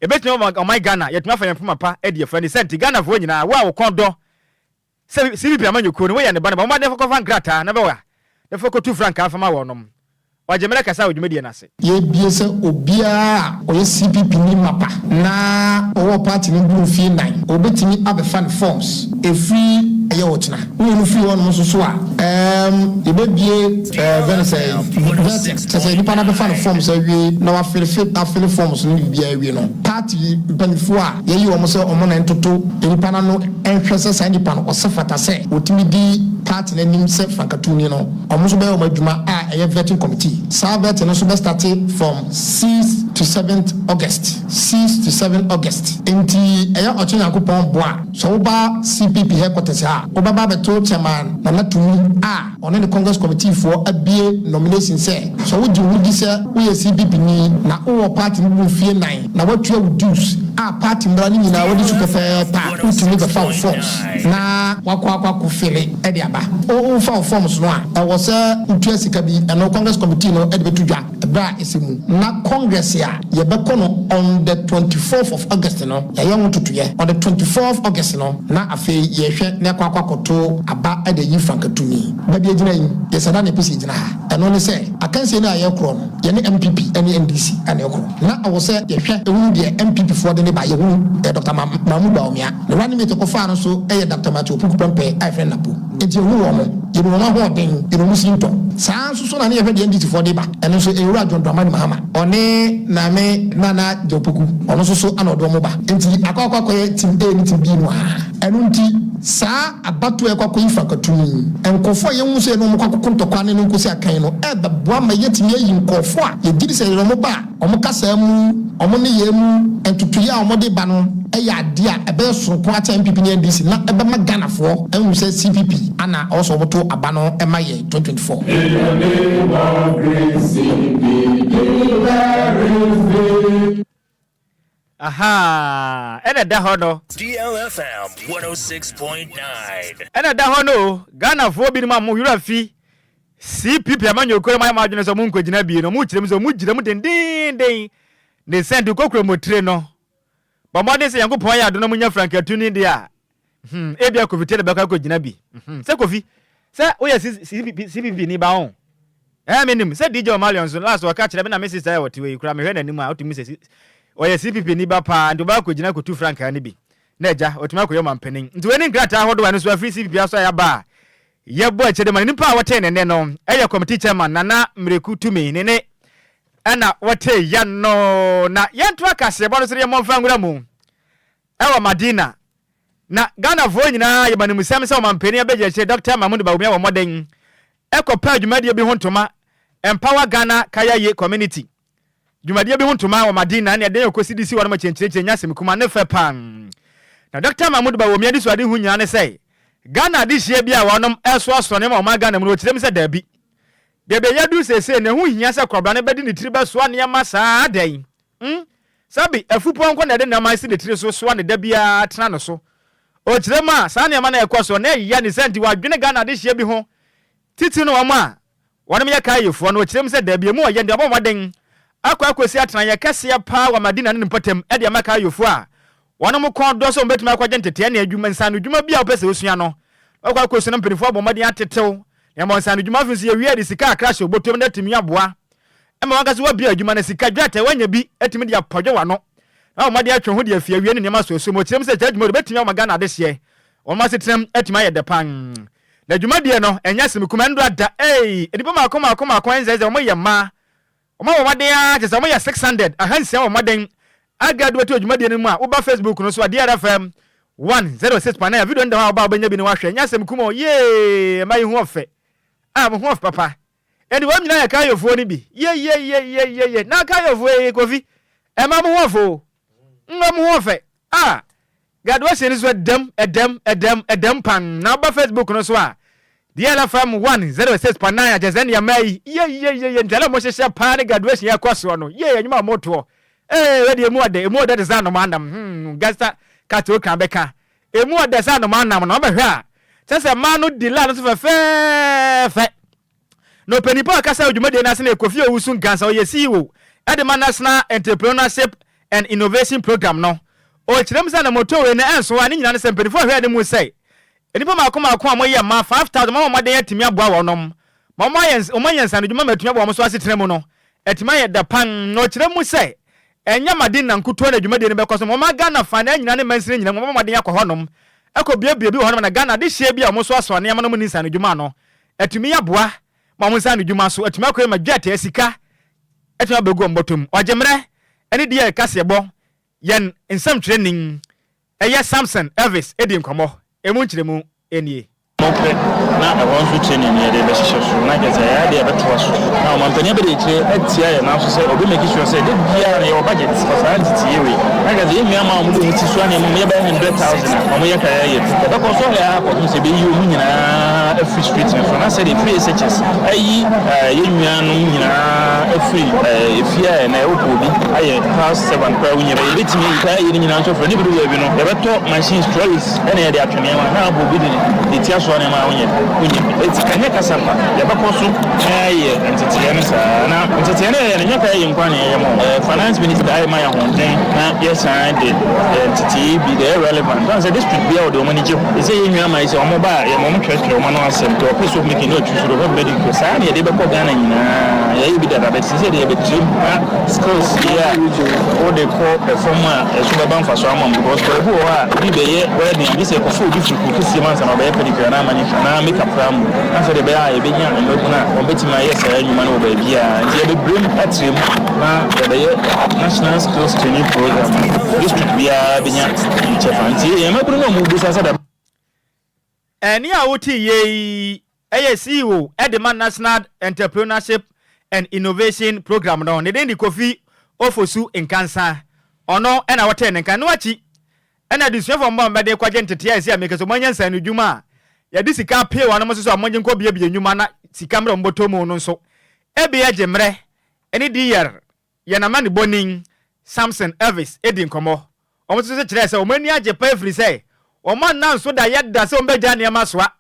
A: Ɛbɛtumi ama ɔman Ghana yɛatumi afa yɛn mpoma pa adi afra ne saa nti Ghanafoɔ nyinaa wo a wo kɔn dɔ sɛ CPP amanyɔkuo no woyɛ ne ba no bɔ mmɔden fa kɔfa nkrataa na bɛwa na fa kɔtu frankaa fa ma wɔnom. Ɔgye mmerɛ kasa wɔ dwumadie no ase.
G: Yɛrebue sɛ obiara a ɔyɛ CPP ni mapa na ɔwɔ party no boro mfie nnan, ɔbɛtumi abɛfa ne forms ɛfiri ɛyɛ ɔkyena. Woyi no firi hɔnom nso so a, ɛɛm, yɛbɛbue ɛɛ, yɛfrɛ no sɛn, vetting, kyerɛ sɛ nipa no abɛfa ne forms awie na wafele fi, afele forms no ne biribiara awie no, party mpanimfoɔ a yɛayi wɔn sɛ wɔn na ntoto nipa no ano nhwɛ sɛ saa nipa no ɔsɛ fata sɛ ɔtumi di party no anim sɛ frankatuni no, wɔn nso bɛyɛ wɔn adwuma a ɛyɛ vetting committee. Saa vetting no nso bɛstarte from sixth to seventh August, six to seven August. Enti ɛyɛ ɔkyɛ Nyankopɔn boa a. Sɛ woba CPP headquarters ha a, wobɛba abɛto Chairman Nana Tumi a ɔne ne Congress Committee foɔ abue nomination sɛ, sɛ wogye wo ho di sɛ woyɛ CPP ni na wowɔ party no mu mfie nan na woatua wo dues a party mmara no nyinaa wadi so pɛpɛɛpɛ a, wotumi bɛfa wo forms na woakɔ akɔ akɔ file de aba. Wofa wo forms no a, ɛwɔ sɛ wotua sika bi, ɛno Congress Committee no de bɛto dwa. Ɛberɛ a ɛsɛ mu na Congress a yɛbɛkɔ no on the 24th of August no, yɛayɛ ho ntotoeɛ. On the 24th August no, na afei yɛrehwɛ na yɛakɔ akɔ akɔto aba de ayi frankatuni. Baabi a yɛgyina yi, yɛsɛ da na yɛpɛ sɛ yɛgyina ha. Ɛno ne sɛ, akansie no a yɛrekorɔ no, yɛne NPP ne NDC na ɛrekorɔ. Na ɛwɔ sɛ yɛhwɛ hunu deɛ NPP foɔ de ne ba, yɛhunu ɛyɛ Doctor Mahmoud Bawumia. Ne running mate a ɔkɔfaa no nso yɛ Doctor Matthew Opoku Prempeh a yɛfrɛ no Napo. Enti yɛhunu wɔn. Yɛnim wɔn ahoɔden, yɛnim wɔn sintɔ. Saa ara nso so na ne yɛhwɛ deɛ NDC foɔ de ba. Ɛno nso ɛyɛ Owura John Dramani Mahama, ɔne Maame Nana Gyau Poku, ɔno nso so na ɔde wɔn ba. Nti akɔ akɔ akɔyɛ team A ne team B no ara. Ɛno nti saa abatoɔ a yɛkɔ akɔyi frankatuni yi, nkorɔfoɔ a yɛhu sɛ yɛne wɔn kɔ akɔko ntɔkwa ne no nkɔsi akan no ɛrebɛboa ma yɛatumi ayi nkorɔfoɔ a yɛgye di sɛ yɛde wɔn ba a, Wɔn kasaa mu, wɔn nneyɛɛ mu, ntotoeɛ a wɔde ba no yɛ adeɛ a ɛbɛyɛ soronko akyɛn NPP ne NDC na ɛbɛma Ghanafoɔ ahu sɛ CPP ana ɛwɔ sɛ wɔto aba no ma yɛn 2024.
E: In the name of grace, CPP, there is victory.
A: Ahaa, ɛna ɛda hɔ no.
B: DLFM 106.9.
A: Ɛna ɛda hɔ no o, Ghanafoɔ binom a mo werɛ afi CPP amanyɔkuo no moayɛ mo adwene sɛ mo nkɔgyina bio no, mo kyerɛ mu sɛ mo gyina mu dendeenden ne sɛ nti kokuromotire no, bɔ mmɔden sɛ Nyankopɔn yɛ adom na monya frankatuni deɛ a, hmm, ebia Kofi Taylor bɛkɔ akɔgyina bi. Hmm, sɛ Kofi, sɛ woyɛ CPP ni ba ho. Ɛɛ menim sɛ DJ Omalion nso last ɔka kyerɛ me na me sister a ɔte hɔ yi koraa mehwɛ n'anim a wotumi sɛ ɔyɛ CPP ni ba paa nti ɔbɛkɔ akɔgyina akɔtu frankaa no bi na agya ɔtumi akɔyɛ ɔmampanin. Nti wei ne nkrataa ahodoɔ a ɛno nso afiri CPP aso a yɛaba a yɛbɔ akyire de ma no. Nipa a wɔtee ne nne no yɛ committee chairman Nana Mmireku Tumi ne ne ɛna wɔtee yɛ no na yɛntoa kaseɛbɔ no so de yɛmmɔ mfa nwura mu ɛwɔ Madina. Na Ghanafoɔ nyinaa yɛ animsɛm sɛ ɔmampanin abɛgyakyire Dɔkta Mahmood Bawumia wɔ mmɔden kɔpɛɛ dwumadie bi ho ntoma Empower Ghana Kayaye Community dwumadie bi ho ntoma wɔ Madina ne ɛdɛn ɔkɔsi de si hɔ nom kyɛnkyerɛkyerɛ nya asɛm kuma ne fɛ paa. Na Dɔkta Mahmood Bawumia anisoadehu nyinaa ne sɛ Ghana adehyeɛ bi a wɔnom ɛresoasoa nneɛma wɔ ɔman Ghana mu no ɔkyerɛ mu sɛ daabi. Baabi a yɛaduru seesei no ɛho hia sɛ kwabra no bɛde ne tiri bɛsoa nneɛma saa adɛn? Hmm? Sɛbe, afupɔnkɔ na ɛde nneɛma si ne tiri so soa no da biara tena no so. Ɔkyerɛ mu a, saa nneɛma no a ɛkɔ so no ɛya ne saa nti wadwene Ghana adehyeɛ bi ho, titiriw no wɔn a wɔnom yɛ Kaayefoɔ no. Ɔkyerɛ mu sɛ dabi, emu ɔyɛ nti wabɔ mmɔden akɔ akɔsi atenaeɛ kɛseɛ paa wɔ Madina ne ne mpɔtam de ama Kaayefoɔ a wɔnom kɔn dɔ sɛ wɔbɛtumi akɔgye nteteɛ ne adwuma, nsaanodwuma bi a wopɛ sɛ wosua no, na wakɔ akɔsua na mpanimfoɔ abɔ mmɔden atetew na ɛma nsaanodwuma. Afei nso yɛwie a yɛde sika kakra hyɛ wo bɔtɔm na atumi aboa ma wankasa wabue adwuma na sika dwetɛ wanya bi atumi de apɔdwe w'ano na wabɔ mmɔden atwe ho de afi awie ne nneɛma asuasua mu. Ɔkyerɛ mu sɛ saa dwumadi bɛtumi ama Ghana adehyeɛ wɔn asetenam atumi ayɛ dɛ pan. Na dwumadie no ɛnyɛ asɛm kuma ɛndora da ei nnipa mmaako mmaako mmaako ɛnsɛ sɛ wɔyɛ mmaa wɔn abɔ mmɔden ara kyerɛ sɛ wɔyɛ 600 ahansia wɔ mmɔden agraduate wɔ dwumadie no mu a woba Facebook no so a DRFM 106.9 a video no da hɔ a woba a wobɛnya bi na wahwɛ ɛnyɛ asɛm kuma o yee mma yi ho ɔfɛ a mo ho ɔfɛ papa Enti wɔn nyinaa yɛ Kayofoɔ no bi. Yeyeyeyeyeye! Na Kayofoɔ yi, Kofi, ɛma mo ho ɔfɛ o. Mma mo ho ɔfɛ. Ah! Graduation no so ɛdam, ɛdam, ɛdam, ɛdam pan. Na woba Facebook no so a, DLFM 106.9 akyɛ sɛ nneɛma yi. Yeyeyeye! Nti ɛna wɔhyehyɛ paa ne graduation yɛ ɛkɔ soɔ no. Yee, ɛnwuma a wɔtoɔ. Ee, wei deɛ emu ɔdɛ, emu ɔdɛ te sɛ anomaa nam. Hmm, Gasta Kato kan bɛka. Emu ɔdɛ sɛ anomaa nam no, wobɛhwɛ a, kyerɛ sɛ mmaa no di line no so fɛfɛɛfɛ. Na ɔpanin pa a ɔkasa wɔ dwumadie no ase no yɛ Kofi Owusu Nkansah, ɔyɛ CEO de ma National Entrepreneurship and Innovation Programme no. Ɔkyerɛ mu sɛ anammɔtuo wei no ɛnso a ne nyinaa ne sɛ mpanimfoɔ hwɛ anim sɛ nnipa mmaako mmaako a wɔyɛ mmaa 5,000 wɔn mmɔden atumi aboa wɔnom ma wɔayɛ wɔanya nsaanodwuma ma atumi aboa wɔn so asetena mu no atumi ayɛ dɛ pan. Na ɔkyerɛ mu sɛ ɛnyɛ Madina nkutoo na dwumadie no bɛkɔ so ma wɔma Ghana fanaa nyinaa ne mansini nyinaa mu wɔbɔ mmɔden akɔ hɔnom akɔbuebue bi wɔ hɔnom na Ghana adehyeɛ bi a wɔsoasoa nneɛma no mu ne nsaanodwuma ano atumi aboa ma wɔn nsa ano dwuma so atumi akɔ ma dwetɛ, sika, atumi abɛgu wɔn bɔtɔ mu. Ɔgyemmerɛ ne DL kaseɛbɔ yɛn nsɛmtwerɛni ɛyɛ Samson Elvis di nkɔmmɔ, ɛmu nkyerɛmu nie.
H: Mopɛ na ɛhɔ nso training no yɛde bɛhyehyɛ so na kyerɛ sɛ ɛyɛ adeɛ a ɛbɛtoa so na ɔmampanin abadiakyire atia yɛn nan so sɛ ɔbɛ make sure sɛ da biara no yɛwɔ budget for saa nteteeɛ wei na kyerɛ sɛ yɛn nua mmaa a wɔde wɔn ti soa nneɛma mu yɛbɛyɛ 100,000 a wɔyɛ kaya yɛ yɛbɛkɔ so ayɛ ara kɔpem sɛ yɛbɛyi wɔn nyinaa afiri street no so na sɛdeɛ free SHS ayi yɛn nuanom nyinaa afiri efie a ɛnɛ wopɛ obi ayɛ house servant koraa wonya bɛyɛ yɛbɛtumi ayi saa ayi no nyinaa nso afiri ne bɛdu baabi no yɛbɛtɔ machines trolleys ɛna yɛde atwe nneɛma na abɔ obi de ne ti asoa nneɛma a wonyɛ wonya bi eti ɛnyɛ kasa pa yɛbɛkɔ so na yɛayɛ nteteeɛ no saa na nteteeɛ no yɛyɛ no nyɛ ka yɛyɛ nko ara na yɛyɛ ma wɔn finance minister ayɛ ma yɛ ahoɔden na yɛsan de nteteeɛ bi deɛ ɛyɛ relevant wɔn sɛ district biara wɔde wɔn ani gye ho ɛsɛ yɛn nua ma yi sɛ wɔn ba a yɛma wɔn twerɛtwerɛ wɔn ano asɛm deɛ ɔpɛ soap making na ɔtwi so deɛ ɔpɛ pedicure saa na yɛde bɛkɔ Ghana nyinaa yɛayɛ bi dada but sɛ deɛ yɛbɛkyerɛ mu na skills yi a wode kɔ fam a ɛso bɛba mfasoɔ ama mo because baabi wɔ hɔ a obi bɛyɛ wedding a gye sɛ ɛkɔfa obi firi kuro kɛseɛ mu ansa na ɔbɛyɛ pedicure anaa. anaa manicure anaa makeup koraa mpo na sɛdeɛ ɛbɛyɛ a yɛbɛnya mmabunu a wɔbɛtumi ayɛ saa nnwuma no wɔ baabiara nti yɛbɛbrɛ mu atrɛ mu na yɛbɛyɛ National Skills Training Program a district biara bɛnya kyɛfa nti yɛn mmabunu no a wɔbisa sɛ da
A: Ɛnne a wotee yei yɛ CEO de ma National Entrepreneurship and Innovation Programme no. Ne din de Kofi Ofosu Nkansah. Ɔno na wotee ne nka. Ɛno akyi na adesuafoɔ a wɔbɔ mmɔden kɔgye nteteɛ a ɛsɛ Amerika sɛ wɔanya nsaanodwuma a yɛde sika apee wɔn nso sɛ wɔngye nkɔbuebue nnwuma na sika mmerɛ wɔbɔtɔ mu no nso ebi gye mmerɛ ne DR Yɛn amanebɔni Samson Elvis di nkɔmmɔ. Wɔn nso kyerɛɛ sɛ wɔn ani agye paa ɛfiri sɛ wɔn anna nso da yɛ da sɛ wɔbɛgyae nneɛma soa.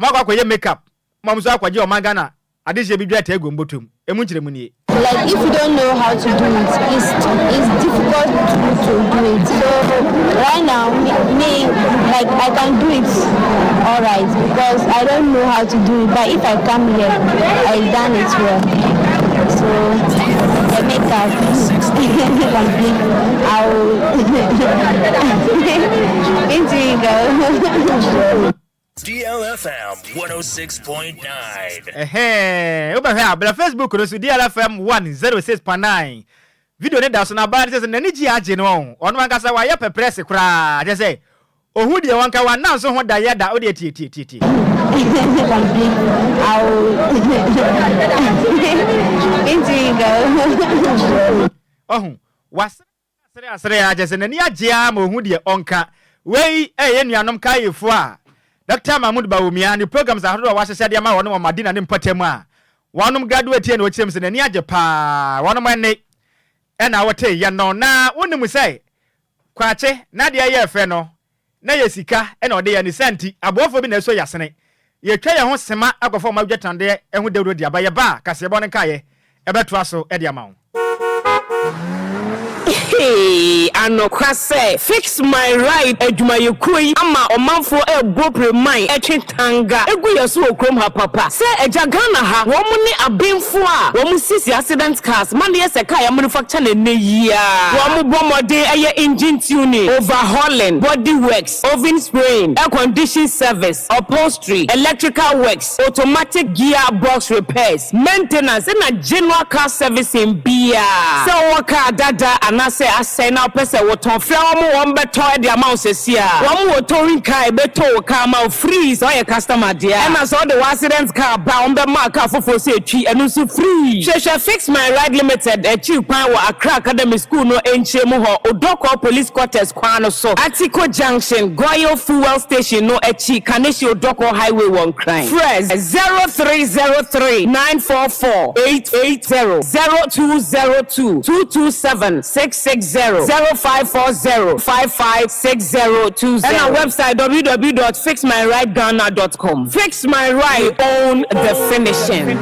A: Wɔakɔ akɔyɛ make up ma wɔn nso akɔgye ɔman Ghana adehyeɛ bi dwetɛ agu wɔn bɔtɔ mu. Ɛmu nkyerɛmu nie.
I: Like if you don't know how to do it it's it's difficult to to do it so right now me me like I can do it alright because I don't know how to do it but if I come here I done it well so the makeup complete I will into it go.
B: DLFM 106.9.
A: Ɛhɛɛ, wobɛhwɛ a, bra Facebook no so, DLFM 106.9. Video no da so na abaa no kyerɛ sɛ n'ani gye agye no ɔho. Ɔno ankasa wayɛ pɛprɛse koraa, kyerɛ sɛ ohu deɛ wɔnka wanna nso ho da yɛ da, wodeɛ tie tie tie tie.
I: Complete awo into go.
A: Ɔho, wasere Asere asere ara kyerɛ sɛ n'ani agye ara ma ohu deɛ ɔnka. Wei yɛ yɛn nuanom Kaiyefoɔ a Dɔkta Mahmood Bawumia ne programs ahodoɔ a wahyehyɛ de ama wɔn wɔ Madina ne mpɔtam a wɔnom graduateɛ na ɔkyerɛ mu sɛ n'ani agye paa. Wɔnom ɛnne na woteeɛ no na wonim sɛ Kwakye n'adeɛ yɛɛ fɛ no na yɛ sika na ɔde yɛ ne saa nti aboafoɔ bi na ɛsɔ yasene. Yɛtwa yɛn ho sema akɔfa wɔn adwatnadeɛ ho dawuro de aba. Yɛba a, kaseɛbɔ no nkaeɛ ɛbɛtoa so de ama wo.
J: Hey, anokwa sɛ Fix My Ride adwumayɛkuo yi ama ɔmanfoɔ ɛrebɔ pireman ɛtwe tanga gu yɛn so wɔ kurom ha papa. Sɛ agya Ghana ha, wɔn ne abenfoɔ a wɔn sisi accident cars ma no yɛ sɛ car yɛ manufacture no ɛnnɛ yi ara. Wɔn bɔ mmɔden yɛ engine tuning, overhauling, body works, oven spraying, air condition service, upholstery, electrical works, automatic gear box repairs, maintenance ɛna general car servicing biara. Sɛ wowɔ car dada anaasɛ asɛe na wopɛ sɛ wotɔn, frɛ wɔn, wɔn bɛtɔ de ama wo seesei ara. Wɔn wɔ towing car a ɛbɛtow wo car ama wo free sɛ woyɛ customer deɛ a. Ɛna sɛ wode wo accident car ba a, wɔn bɛma wo car foforɔ sɛ ɛtwi, ɛno nso free. Hwehwɛ Fix My Ride Limited akyiri kwan wɔ Accra Academy School no nkyɛn mu hɔ, Odorkor Police Quarters kwan no so, Atiko Junction, Goil Fuel Station no akyi, Kaneshie Odorkor Highway wɔ Nkran. Frɛ 0303 944 880, 0202 227 660, 0540 55 6020 ɛna website www dot fixmyrideghana dot com. Fix My Ride, we own the finishing.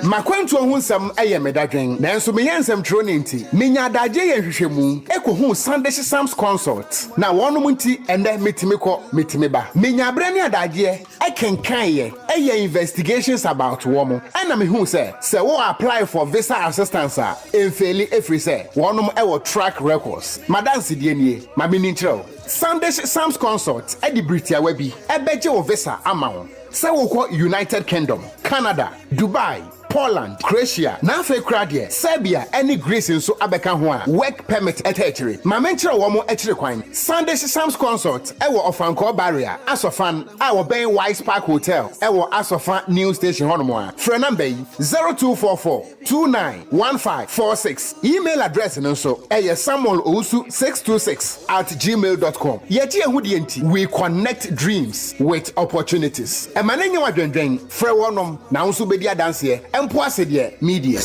K: M'akwantuo ho nsɛm yɛ me dadwen, nanso meyɛ nsɛmtwerɛni nti, menya adagyeɛ yɛ nhwehwɛmu kɔhuu Sandish Sams Consult, na wɔnom nti ɛnnɛ metumi kɔ, metumi ba. Menya berɛ ne adagyeɛ kenkaeɛ, yɛɛ investigations about wɔn, ɛna mehuu sɛ, sɛ wo apply for visa assistance a, ɛmfeeli ɛfiri sɛ wɔnom wɔ track records. M'adansedie nie, ma menni nkyerɛ wo. Sandish Sams Consult de bere tiawa bi bɛgye wo visa ama wo sɛ wokɔ United Kingdom, Canada, Dubai, Poland, Croatia, na afei koraa deɛ Serbia ne Greece nso abɛka ho a work permit ta akyire. Ma menkyerɛ wɔn akyiri kwan. Sandish Sams Consult wɔ Ɔfankɔɔ Barrier, Asɔfan, a wɔbɛn Wise Park Hotel wɔ Asɔfa New Station hɔnom a. Frɛ namba yi, 0244 291546. Email address no nso yɛ samuelowusu626 at gmail dot com. Yɛgye yɛn ho die nti, we connect dreams with opportunities. Ɛma no nyɛ wo adwendwen, frɛ wɔnom na wo nso wobɛdi adanseɛ, mpo ase deɛ media.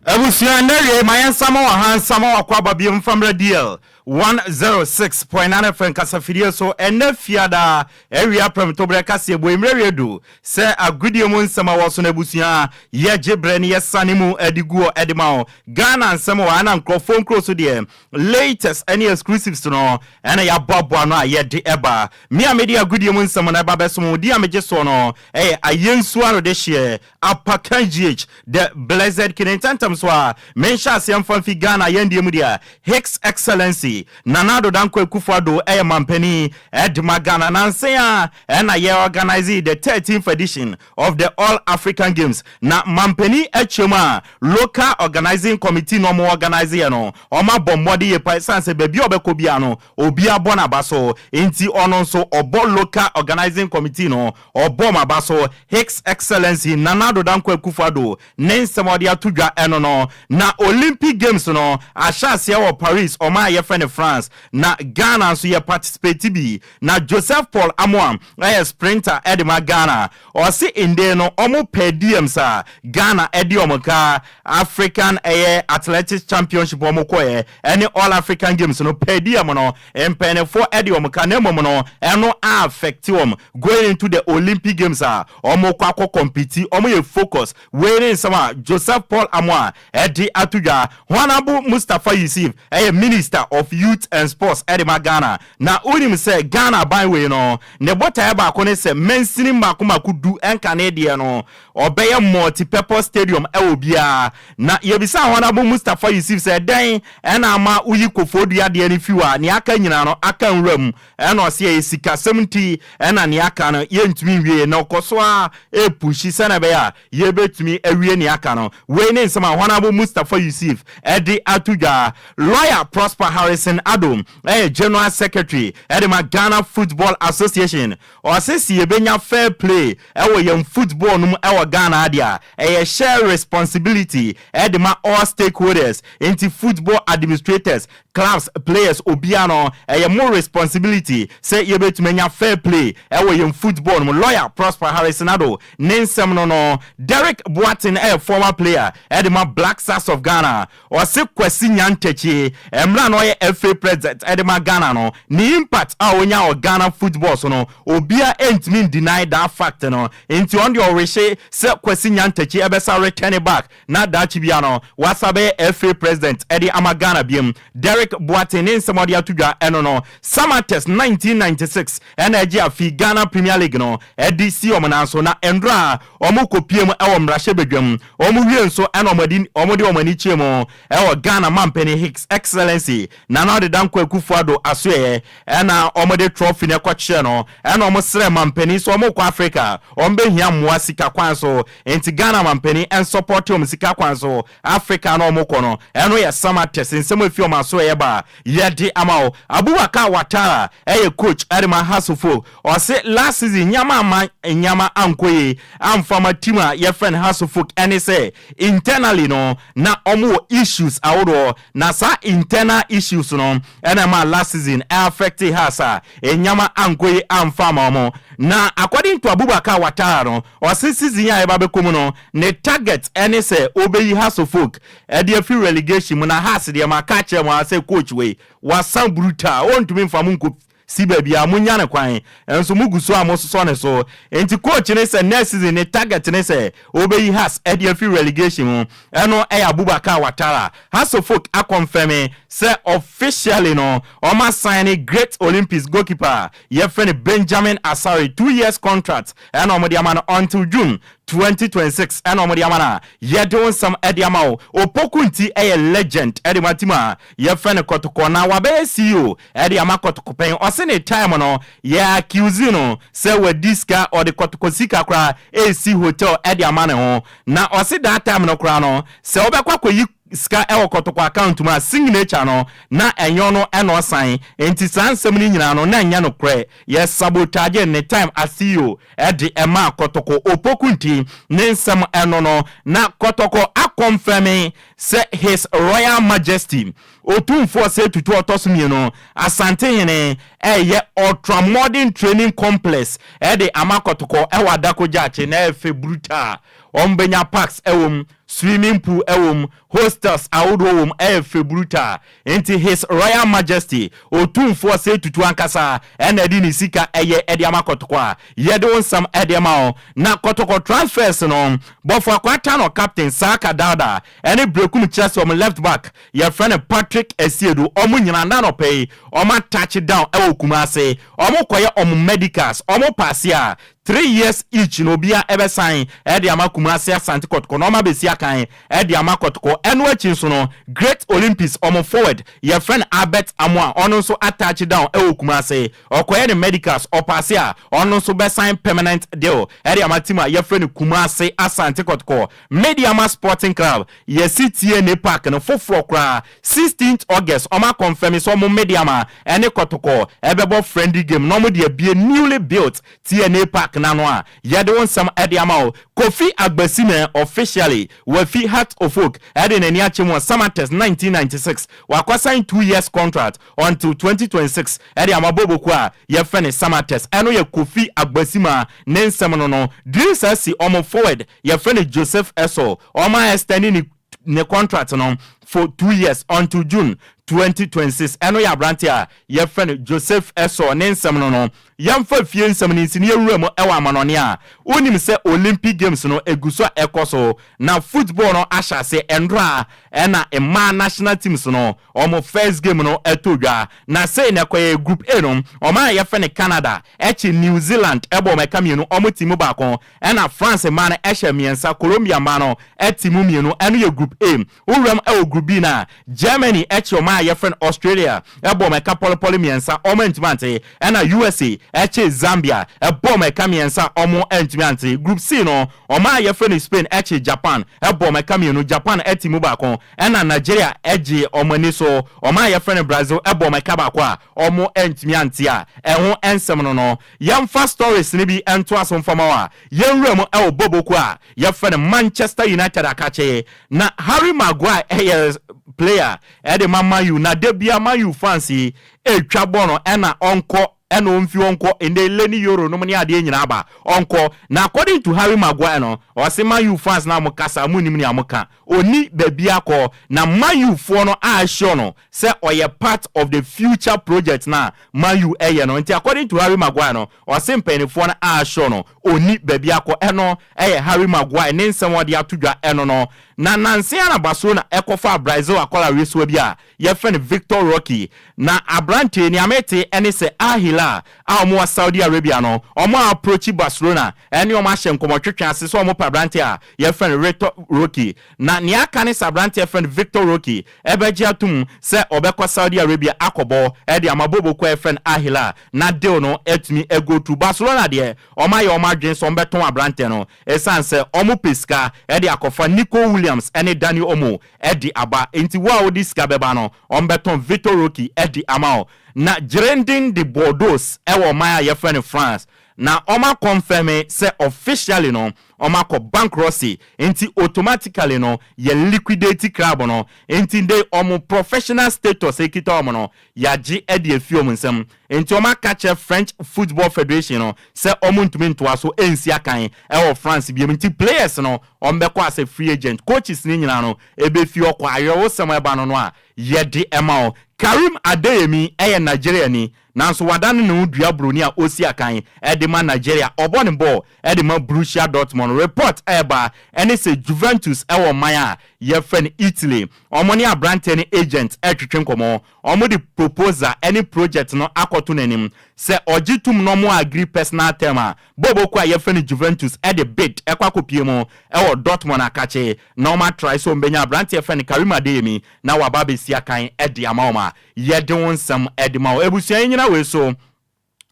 L: Abusua, nnɛ wiei ma yɛnsa ma wɔ ha nsa ma wakɔ aba bio mfa mmra DL. 106.9 FM kasafidie so. Ɛnɛ Fiada awia prɛmtoberɛ kaseɛ bɔ mmerɛ wie du sɛ agodie mu nsɛm a wɔ so no, abusua, yɛgye berɛ ne yɛsane mu adi guɔ ɛde ma wo. Ghana nsɛm wɔ ana nkurɔfoɔ nkuro so deɛ, latest ɛne exclusives no ɛna yɛaboaboa no a yɛde ɛba. Me a mede agodie mu nsɛm no ɛba bɛsom di a megye soɔ no ɛyɛ Ayɛnsu Arode hyeɛ Apakan GH the Blessed King. Ntɛntɛm so a menhyɛ aseɛ mfa mfi Ghana yɛndeɛ mu deɛ, His Excellency Nana Addo Dankwa Akufo-Addo ɛyɛ mampanin ɛde ma Ghana. Nansen a ɛna yɛ organize the 13th edition of the All African Games na mampanin akyerɛ mu a local organizing committee na ɔmo organize yɛ no, ɔmo abɔ mmɔde yie pa, ɛsiane sɛ baabi a ɔbɛkɔ bia no, obi abɔ n'aba so. Nti ɔno nso ɔbɔ local organizing committee no, ɔbɔ ɔmo aba so. His Excellency Nana Addo Dankwa Akufo-Addo ne nsɛm a ɔde ato dwa ɛno no. Na Olympic Games no ahyɛ aseɛ wɔ Paris, ɔmo a yɛfrɛ no France, na Ghana nso yɛ participate bi. Na Joseph Paul Amoah ɛyɛ sprinter ɛde ma Ghana. Ɔsi nde no ɔmo per diems a Ghana ɛde ɔmo ka African ɛyɛ Athletics Championship ɔmo kɔɛ ɛne All African Games no, per diem no mpanyinfoɔ ɛde ɔmo ka, na mmom no ɛno affect wɔn going into the Olympic Games a ɔmo kɔ akɔ compete. Ɔmo yɛ focus. Wei ne nsɛm a Joseph Paul Amoah ɛde ato dwa. Honourable Mustapha Yusuf ɛyɛ Minister of Youth and Sports ɛde ma Ghana. Na wonim sɛ Ghana aban wei no, ne botaeɛ baako ne sɛ mansini mmaako mmaako 10 ɛnka ne deɛ no ɔbɛyɛ multi-purpose stadium ɛwɔ biara. Na yɛbisa Honourable Mustapha Yusuf sɛ dɛn ɛna ama woyi Koforidua deɛ no fi hɔ a nea aka nyinaa no aka nwura mu? Ɛna ɔsɛ ɛyɛ sikasɛm nti ɛna nea aka no yɛntumi nwie, na ɔkɔ so a ɛpush sɛnɛ ɛbɛyɛ a yɛbɛtumi awie nea aka no. Wei ne nsɛm a Honourable Mustapha Yusuf ɛde ato dwa. Lawyer Prosper Harrison Adom ɛyɛ general secretary ɛde ma Ghana Football Association. Ɔse si yɛbɛnya fair play ɛwɔ yɛn football no mu ɛwɔ Ghana adeɛ a, ɛyɛ share responsibility ɛde ma all stakeholders. Nti football administrators, clubs, players, obiara no ɛyɛ more responsibility sɛ yɛbɛtumi anya fair play ɛwɔ yɛn football no mu. Lawyer Prosper Harrison Ado ne nsɛm no. Derek Boateng ɛyɛ former player ɛde ma Black Stars of Ghana. Ɔse Kwasi Nyantakyi, mmerɛ na ɔyɛ FA president ɛde ma Ghana no, ne impact a onya wɔ Ghana football so no, obia ɛntumi deny that fact no. Nti ɔno deɛ ɔrehyɛ sɛ Kwasi Nyantakyi ɛbɛsa return back na daakye bia no wasa bɛyɛ FA president ɛde ama Ghana biom. Derek Boateng ne nsɛm ɔde ato dwa ɛno no. Samartex 1996 ɛna ɛgye afi Ghana Premier League no ɛde si ɔmo nan so. Na ndora a ɔmo kɔpie mu ɛwɔ mmarahyɛbadwam, ɔmo wie nso ɛna ɔmo de ɔmo ani kyie mu ɛwɔ Ghana mampanin His Excellency Nana Addo Dankwa Akufo-Addo asoɛyɛ, ɛna ɔmo de trophy no ɛkɔkyerɛ no, ɛna ɔmo srɛ mampanin so ɔmo kɔ Africa, ɔmo bɛhia mmoa sika kwan so, nti Ghana mampanin ɛnsupport ɔmo sika kwan so Africa na ɔmo kɔ no. Ɛno yɛ Samartex nsɛm efi ɔmo asoɛyɛ ba yɛde ama wo. Abubakar Watara ɛyɛ coach ɛde ma Hearts of Oak. Ɔse last season nyama ama nyama ankɔ yie amfama team a yɛfrɛ no Hearts of Oak, ɛne sɛ internally no na ɔmo wɔ issues ahodoɔ, na saa internal issues no ɛna ma last season ɛaffect Hearts a nyama ankɔ yie amfa ama ɔmo. Na according to Abubakar Watara no, ɔse season a yɛba bɛkɔ mu no, ne target ɛne sɛ ɔbɛyi Hearts of Oak ɛde afi relegation mu. Na Hearts deɛ, ma ka kyerɛ mo sɛ coach wei wasan brutal, ɔntumi nfa mo nkɔ si baabi a munya ne kwan nso mugu so a mososɔ ne so. Nti coach ne sɛ next season ne target ne sɛ ɔbɛyi Hearts ɛde afi relegation mu. Ɛno ɛyɛ Abubakar Watara. Hearts of Oak aconfirm sɛ officially no ɔma sign Great Olympics goalkeeper yɛfrɛ no Benjamin Asare, 2 years contract ɛna ɔmo de ama no until June 2026 ɛna ɔmo de ama no a yɛde wo nsɛm ɛde ama wo. Opoku Nti ɛyɛ legend ɛde ma team a yɛfrɛ no Kɔtɔkɔ, na wabɛyɛ CEO ɛde ama Kɔtɔkɔ pɛn. Ɔse ne time no yɛ accuse no sɛ wadi sika, ɔde Kɔtɔkɔ sika koraa ɛsi hotel ɛde ama ne ho. Na ɔse that time no koraa no, sɛ wobɛkɔ akɔyi sika ɛwɔ Kɔtɔkɔ account mu a, signature no na ɛnyɛ no ɛna ɔsan. Nti saa nsɛm no nyinaa no na ɛnyɛ no korɛ, yɛ sabotage ne time as CEO ɛde ɛma Kɔtɔkɔ. Opoku Nti ne nsɛm ɛno no. Na Kɔtɔkɔ aconfirm sɛ His Royal Majesty Otumfoɔ Osei Tutu ɔtɔ so mmienu, Asantehene, ɛyɛ ultramodern training complex ɛde ama Kɔtɔkɔ ɛwɔ Adako Gyaakye na ɛfɛ brutal. Wɔn bɛnya parks ɛwɔ mu. Swimming pool wɔ mu, hostels ahodoɔ wɔ mu, ɛyɛ fɛ brutal. Nti His Royal Majesty, Otumfoɔ Osei Tutu ankasa na ɛde ne sika ɛyɛ de ama Kɔtɔkɔ a yɛde wo nsɛm de ma wo. Na Kɔtɔkɔ transfers no, Bofoakwa Tano captain Saaka Dauda ɛne Berekum Chelsea wɔn left back yɛfrɛ no Patrick Asiedu, wɔn nyinaa nnɛ anɔpa yi wɔn a touch down wɔ Kumasi. Wɔn kɔyɛ wɔn medicals, wɔn paase a 3 years each na obia ɛbɛsan ɛde ama Kumasi Asante Kɔtɔkɔ na ɔma bɛsi akan ɛde ama Kɔtɔkɔ. Ɛno akyi nso no, Great Olympics ɔmo forward yɛfrɛ no Albert Amoa, ɔno nso atouch down ɛwɔ Kumasi, ɔkɔyɛ ne medicals, ɔpaase a ɔno nso bɛsan permanent deal ɛde ama team a yɛfrɛ no Kumasi Asante Kɔtɔkɔ. Medeama Sporting Club, yɛsi TnA Park no foforɔ koraa. 16th August ɔmo aconfirm sɛ ɔmo Medeama ɛne Kɔtɔkɔ ɛbɛbɔ friendly game na ɔmo de abie newly built TnA Park n'ano a yɛde wo nsɛm ɛde ama wo. Kofi Agbasime officially wafi Hearts of Oak ɛde n'ani akyɛ mu wɔ Samartex 1996. Wakɔsign 2 years contract until 2026 ɛde ama boboko a yɛfrɛ ne Samartex. Ɛno yɛ Kofi Agbasima ne nsɛm no. Dreams asi ɔmo forward yɛfrɛ no Joseph Esso, ɔmo extend ne contract no for 2 years until June 2026. Ɛno yɛ aberante a yɛfrɛ no Joseph Esso ne nsɛm no. Yɛmfa fie nsɛm no nsi ne yɛwura mu ɛwɔ amanɔne a wonim sɛ Olympic Games no egu so a ɛkɔ so, na football no ahyɛ ase ɛndora a ɛna mmaa national teams no ɔmo first game no ɛtɔ dwa. Na sei na ɛkɔyɛ: Group A no, ɔmo a yɛfrɛ no Canada ɛkyi New Zealand ɛbɔ ɔmo ɛka 2, ɔmo ti mu 1, ɛna France mmaa no ɛhyɛ 3, Colombia mmaa no ɛti mu 2. Ɛno yɛ Group A. Wowuram ɛwɔ Group B na Germany ɛkyi ɔmo a yɛfrɛ no Australia ɛbɔ ɔmo ɛka pɔlepɔle 3, ɔmo ntumi ante, ɛna USA ɛkyi Zambia ɛbɔ ɔmo ɛka 3, ɔmo ntumi ante. Group C no, ɔmo a yɛfrɛ no Spain ɛkyi Japan ɛbɔ ɔmo ɛka 2, Japan ɛti mu 1, ɛna Nigeria ɛgye ɔmo ani so, ɔmo a yɛfrɛ no Brazil ɛbɔ ɔmo ɛka 1 a ɔmo ntumi ante. A ɛho ɛnsɛm no, yɛmfa stories no bi ɛnto aso mfama a yɛnwura mu ɛwɔ boboko a yɛfrɛ no Manchester United akakye. Na Harry Maguire ɛyɛ player ɛde ma Man U, na de bia Man U fans yi ɛtwa bɔ no ɛna ɔnkɔ, ɛna ɔmfi ɔnkɔ ɛnɛ Leny Yoro nom ne adeɛ nyinaa ba ɔnkɔ. Na according to Harry Maguire no, ɔse Man U fans na mo kasa mo nim nea mo ka, oni baabi akɔ, na Man U foɔ no ahyɛ no sɛ ɔyɛ part of the future project na Man U ɛyɛ no. Nti according to Harry Maguire no, ɔse mpanyinfoɔ no ahyɛ no oni baabi akɔ. Ɛno ɛyɛ Harry Maguire ne nsɛm ɔde ato dwa ɛno no. Na nanse ana Barcelona ɛkɔfa Brazil akɔla wesoa bi a yɛfrɛ no Victor Roque. Na aberante nea mete ɛne sɛ Al Hilal a wɔn wɔ Saudi Arabia no, wɔn a approach Barcelona ɛne wɔn ahyɛ nkɔmɔtwetwe ase sɛ wɔn pɛ aberante a yɛfrɛ no Victor Roque. Na nea aka ne sɛ aberante yɛfrɛ no Victor Roque ɛbɛgye atum sɛ ɔbɛkɔ Saudi Arabia akɔbɔ ɛde ama boboko yɛfrɛ no Al Hilal na deal no ɛtumi ɛgo through. Barcelona deɛ, wɔn ayɛ wɔn adwene sɛ wɔn bɛtɔn aberante no ɛsiane sɛ wɔn pɛ sika ɛde akɔfa Nico Williams ɛne Dani Olmo ɛde aba. Nti wo a wodi sika bɛba no, wɔn bɛtɔn Victor Roque ɛde ama wo. Na Girondin de Bordeaux ɛwɔ ɔman a yɛfrɛ no France na ɔmo aconfirm sɛ officially no ɔmo akɔ bankruptcy, nti automatically no yɛ liquidate club no. Nti de ɔmo professional status ekita ɔmo no yagye ɛde efi ɔmo nsam. Nti ɔmo aka kyerɛ French Football Federation no sɛ ɔmo ntumi ntoa so ɛnsi akan ɛwɔ France biem. Nti players no ɔmo bɛkɔ as a free agent, coaches ne nyinaa no ebefi ɔkɔ. Ayɛwosɛm ɛba no a yɛde ɛma o. Karim Adeyemi ɛyɛ Nigeria ni, nanso wadane ne ho dua buroni a osi akan ɛde ma Nigeria. Ɔbɔ ne bɔɔl ɛde ma Borussia Dortmund. Report ɛɛba ɛne sɛ Juventus ɛwɔ man a yɛfrɛ no Italy, ɔmo ne aberanteɛ ne agent ɛtwetwe nkɔmɔ. Ɔmo de proposal ɛne project no akɔto n'anim sɛ ɔgye tum na ɔmo agree personal term a bɔɔbɔku a yɛfrɛ no Juventus ɛde bid ɛkɔ akɔpie mu ɛwɔ Dortmund akakye na ɔmo atry sɛ ɔmo bɛnya aberanteɛ fɛ no Karim Adeyemi na waba abɛsi akan ɛde ama wɔn a yɛde wɔn nsɛm ɛde ma wɔn. Ebusua yi nyina wei so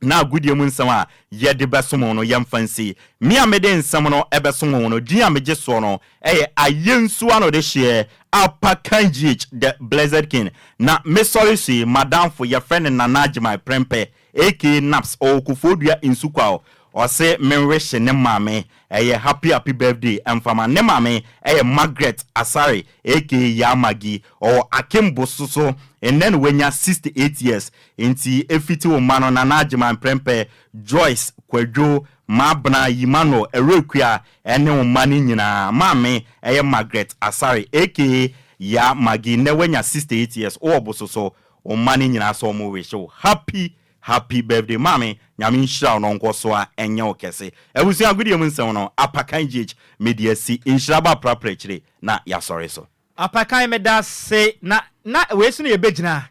L: na agodie mu nsɛm a yɛde bɛsom no, yɛmfa nsi me a mede nsɛm no ɛbɛsom no. Din a megye soɔ no ɛyɛ Ayɛnsuo no de hyeɛ Apakan GH, the Blessed King. Na mesɔre so yi, madamfo yɛfrɛ no Nana Agyeman Prɛmpɛ aka Naps, ɔwɔ Kofoɔdua Nsukwa. Ɔse menwehye ne maame ɛyɛ happy happy birthday ɛmfama ne maame ɛyɛ Margaret Asare aka Yamagi, ɔwɔ Akembo so. Ɛnnɛ no wanya 68 years. Nti efiti wo mma no Nana Agyeman Prɛmpɛ, Joyce, Kwadwo. Maabena Yimano Awurakua ɛne wo mma no nyinaa. Maame ɛyɛ Margaret Asare aka Yaa Maggie nnɛ wanya 68 years wowɔ Bososo wo mma no nyinaa sɛ ɔmo wish wo happy happy birthday maame Nyame nhyira wo na ɔnkɔ so a ɛnyɛ wo kɛse. Abusua agodie mu nsɛm no Apakan GH mede asi nhyira ba aprapra akyire na yɛasɔre so.
A: Apakan medase na na wei so na yɛbɛgyina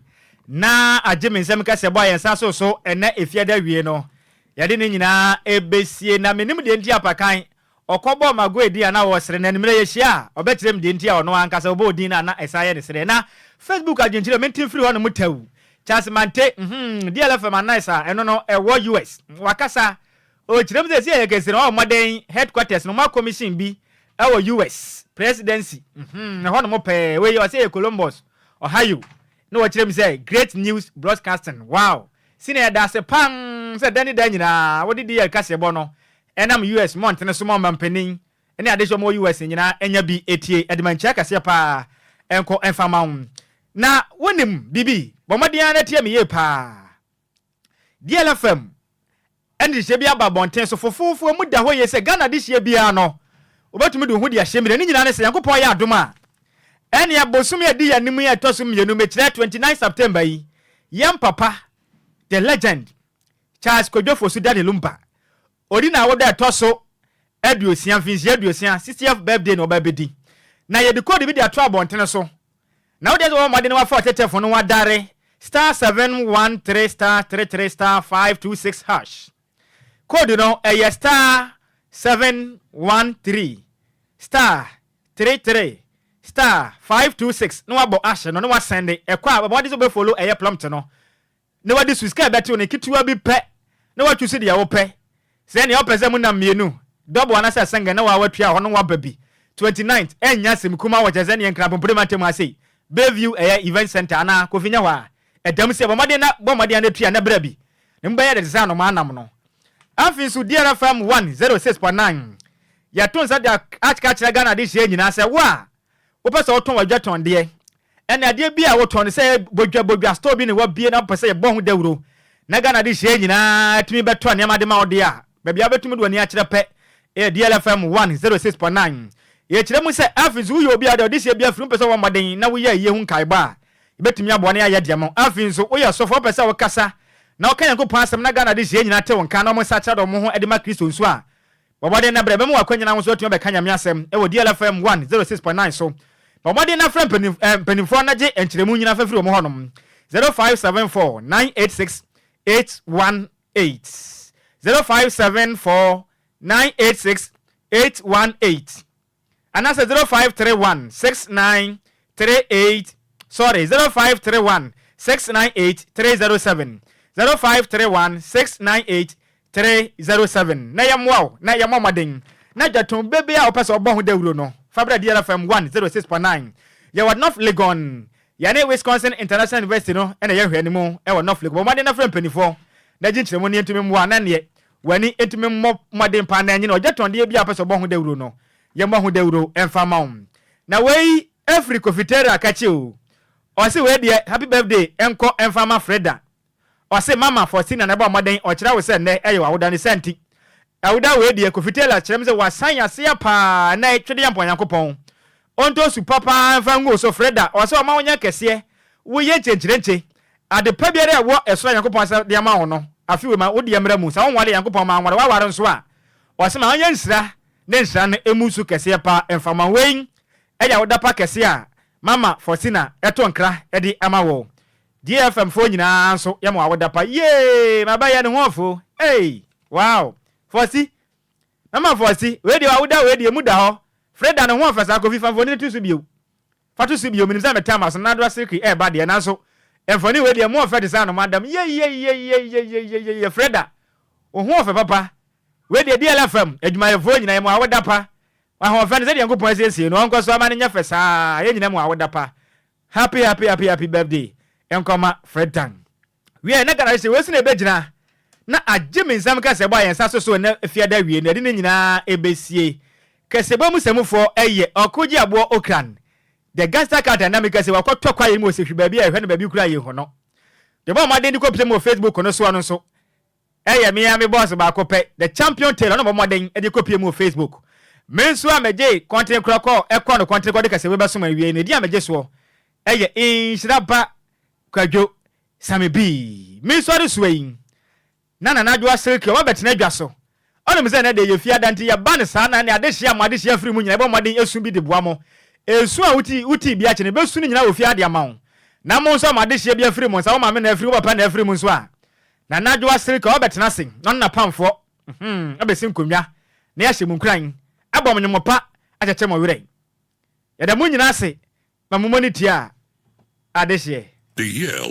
A: na agye me nsɛm kɛsɛ bɔ a yɛn nsa so so ɛnɛ efiada awie no yɛde ne nyinaa ɛbɛsie na menim deɛ nti Apakan ɔkɔbɔɔ Magoe din a na ɔresere na anwummerɛ yɛhyia a ɔbɛkyerɛ me deɛ nti a ɔno ankasa ɔbɔɔ din no a na ɛsan yɛ ne sereɛ na Facebook adwenkyerɛ mente mfiri hɔ nom tɛw Charles Mante mm DLFM Anais a ɛno no ɛwɔ US wakasa Ɔkyerɛ mu sɛ seesei a yɛkasa yi no wɔabɔ mmɔden headquarters no wɔn commission bi wɔ US presidency mm ɛhɔ nom pɛɛ wei ɔsɛ yɛ Columbus Ohio na wɔkyerɛ mu sɛ great news broadcasting wow Sina yɛda ase paa sɛ da ne da nyinaa wode DL kaseɛbɔ no ɛnam US mmɔntene so ma ɔmampanin ne adehye a wɔwɔ US nyinaa anya bi tie ɛde ma nkyia kɛseɛ paa ɛnkɔ ɛmfa ma wo na wonim biribi bɔ mmɔden ara na tie me yie paa DLFM nhyehyɛe bi aba abɔnten so fofoofo, emu da hɔ yie sɛ Ghana adehyeɛ biara no, wobɛtumi de wo ho de ahyɛ mu. Na ne nyinaa ne sɛ, Nyankopɔn yɛ adom a, ɛnneɛ bosome a ɛdi yɛn anim yi a ɛtɔ so mmienu, mekyerɛ 29 September yi, yɛn papa, the legend, Charles Kwadwo Fosu Daddy Lumba, ɔdi n'awoda a ɛtɔ so aduosia, mfinhyia aduosia, 60th birthday na ɔba abɛdi. Na yɛde code bi de ato abɔntene so. Na wodeɛ sɛ wɔbɔ mmɔden na wafa ɔtetefo no wadare *713 *33 *526 hash. Code no ɛyɛ *713 *33 *526 na wabɔ ahyɛ no na wasɛnde ɛkɔ a bɔ mmɔden sɛ wobɛfollow ɛyɛ prompt no. Na wadi so sika a ɛbɛtew no ketewa bi pɛ na watwi so deɛ wopɛ. Sɛ nea wopɛ sɛ monam mmienu, double anaasɛ single na waa watua hɔ no waba bi. 29th ɛnyɛ asɛm kumaa wɔ kyerɛ sɛ neɛ Nkrabompire mantam ha sei, Bayview ɛyɛ event centre anaa Kofi nyɛ hɔ a ɛda mu sɛ bɔ mmɔden na bɔ mmɔden na tua na bra bi na mu bɛyɛ dɛ te sɛ anomaa nam no. Afei nso DRFM 106.9 yɛto nsa de aka akyerɛ Ghana adehyeɛ nyinaa sɛ wo a Wopɛ sɛ wotɔn w'adwatɔndeɛ ɛne adeɛ bi a wotɔn no sɛ bodwa bodwa store bi na wabue na wopɛ sɛ yɛbɔ ho dawuro na Ghana adehyeɛ nyinaa tumi bɛtɔ nneɛma de ma wo deɛ a, baabi a wobɛtumi de w'ani akyerɛ pɛ yɛ DLFM 106.9. Yɛkyerɛ mu sɛ afei nso woyɛ obi a wode ɔdehyeɛ bi afiri mu wopɛ sɛ wobɔ mmɔden na woyɛ ayie ho nkaebɔ a, yɛbɛtumi aboa na yɛayɛ de ama wo. Afei nso woyɛ ɔsɔfo a wopɛ sɛ wokasa na woka Nyankopɔn asɛm na Ghana adehyeɛ nyinaa te wo nka na wɔnsakyera de wɔn ho de ma Kristo nso a, Bɔ mmɔden na brɛ bɛma w'akwanya na wo nso atumi abɛka Nyame asɛm wɔ DLFM 106.9 so. Bɔ mmɔden na frɛ mpanimfoɔ na gye nkyerɛmu nyina fa firi wɔn hɔnom. 0574 986 818 0574 986 818 Anaasɛ 0531 69 38 sorry 0531 698 307 0531 698 307 na yɛmmoa wo na yɛmmɔ mmɔden na dwatɔn bɛ biara a wopɛ sɛ wɔbɔ ho dawuro no fa bra DLFM 106.9. Yɛwɔ North Legon. Yɛne Wisconsin International University no na ɛyɛ nhwɛanimu wɔ North Legon. Bɔ mmɔden na frɛ mpanimfoɔ na gye nkyerɛmu na yɛntumi mmoa na neɛ w'ani ntumi mmɔ mmɔden paa na ɛnyene ɔdwatɔndeɛ biara a wopɛ sɛ wɔbɔ ho dawuro no yɛmmɔ ho dawuro mfa mma wo. Na wei firi Kofi Tera kakye o. Ɔse wei deɛ happy birthday nkɔ mfa ma Freda. Ɔse mama Faustina na ɛbɔ mmɔden ɔkyerɛ wo sɛ nnɛ ɛyɛ w'awoda ne saa nti awoda wei deɛ Kofi Taylor kyerɛ me sɛ wasan aseɛ paa nnɛ Twedeampɔn Nyankopɔn ɔntɔ nsu pa paa mfa ngu wo so Freda ɔsɛ ɔma wo nyɛ kɛseɛ wo yɛ nkyenkyerenkye ade pa biara ɛwɔ ɛsoro a Nyankopɔn asɛ de ama wo no afe wei ma wo deɛ mmra mu sɛ wo nware Nyankopɔn ma anware w'aware nso a ɔse ma ɔnyɛ nhyira ne nhyira no ɛmu nsu kɛseɛ paa mfa ma wei ɛyɛ awoda pa kɛseɛ a mama Faustina ɛto nkra de ama wo GFM foɔ nyinaa nso yɛ mo awoda pa yee maba yɛ ne ho ɔfo ei wow Fɔsi mama Fɔsi wei deɛ wawoda wei deɛ emu da hɔ Freda ne ho ɔfɛ saa Kofi fa mfoni no to so bio fa to so bio menim sɛ metam aso na adoa sirikiri ɛɛba deɛ nanso mfoni wei deɛ mu ɔfɛ te sɛ anoma adam yeyeyeyeyeyeyeye Freda wo ho ɔfɛ papa wei deɛ DLFM adwumayɛfoɔ nyinaa yɛ mo awoda pa ahoɔfɛ no sɛdeɛ Nyankopɔn asiesie no ɔnkɔ so ama no nyɛ fɛ saa yɛn nyinaa mo awoda pa Happy happy happy happy birthday nkɔma Fred Tan. Wiɛ na Ghana sɛ wei so na ɛbɛgyina na agye me nsam kɛsɛbɔ a yɛn nsa so so nnɛ fiada awie no yɛde ne nyinaa ɛbɛsie. Kɛsɛbɔ mu sɛmufoɔ ɛyɛ Ɔkogye Aboɔ Okran the gangster cat a na meka sɛ wakɔtɔ kwaeɛ mu wɔ Sehwi baabi a yɛhwɛ no baabi koraa yɛnhu no. Deɛ ɔbɔ mmɔden de kɔpie mu wɔ Facebook no soɔ no nso. Ɛyɛ me ara me boss baako pɛ, The Champion Taylor, ɔno na ɔbɔ mmɔden de kɔpue mu wɔ Facebook. Me nso a megyee kɔntene korɔ kɔɔ ɛkɔɔ no kɔntene kɔde kasawi bɛsom awiei no, edin a megye soɔ yɛ Nhyira Ba Kwadwo Sammy B. Me nso adesoa yi, na Nana Adwoa Silky ɔba bɛtena adwa so. Ɔnim sɛ ɛnnɛ deɛ yɛ fiada nti yɛba no saa na ne adehyeɛ a mo adehyeɛ afiri mu nyinaa yɛbɔ mmɔden su bi de boa mo. Esu a wote wotee bi akyi no yɛbɛsu ne nyinaa wɔ fie ha de ama wo. Na mo nso a mo adehyeɛ bi afiri mo nsa, wo maame na afiri, wo papa na afiri mu nso a, Nana Adwoa Silky ɔba bɛtena ase na ɔne n'apamfoɔ hmm abɛsi nkonnwa na yɛahyɛ mo nkuran, abɔ mo nnwom pa akyɛkyɛ mo werɛ. Yɛda mo nyinaa ase ma mo mmɔ ne tia adehyeɛ.
M: DL.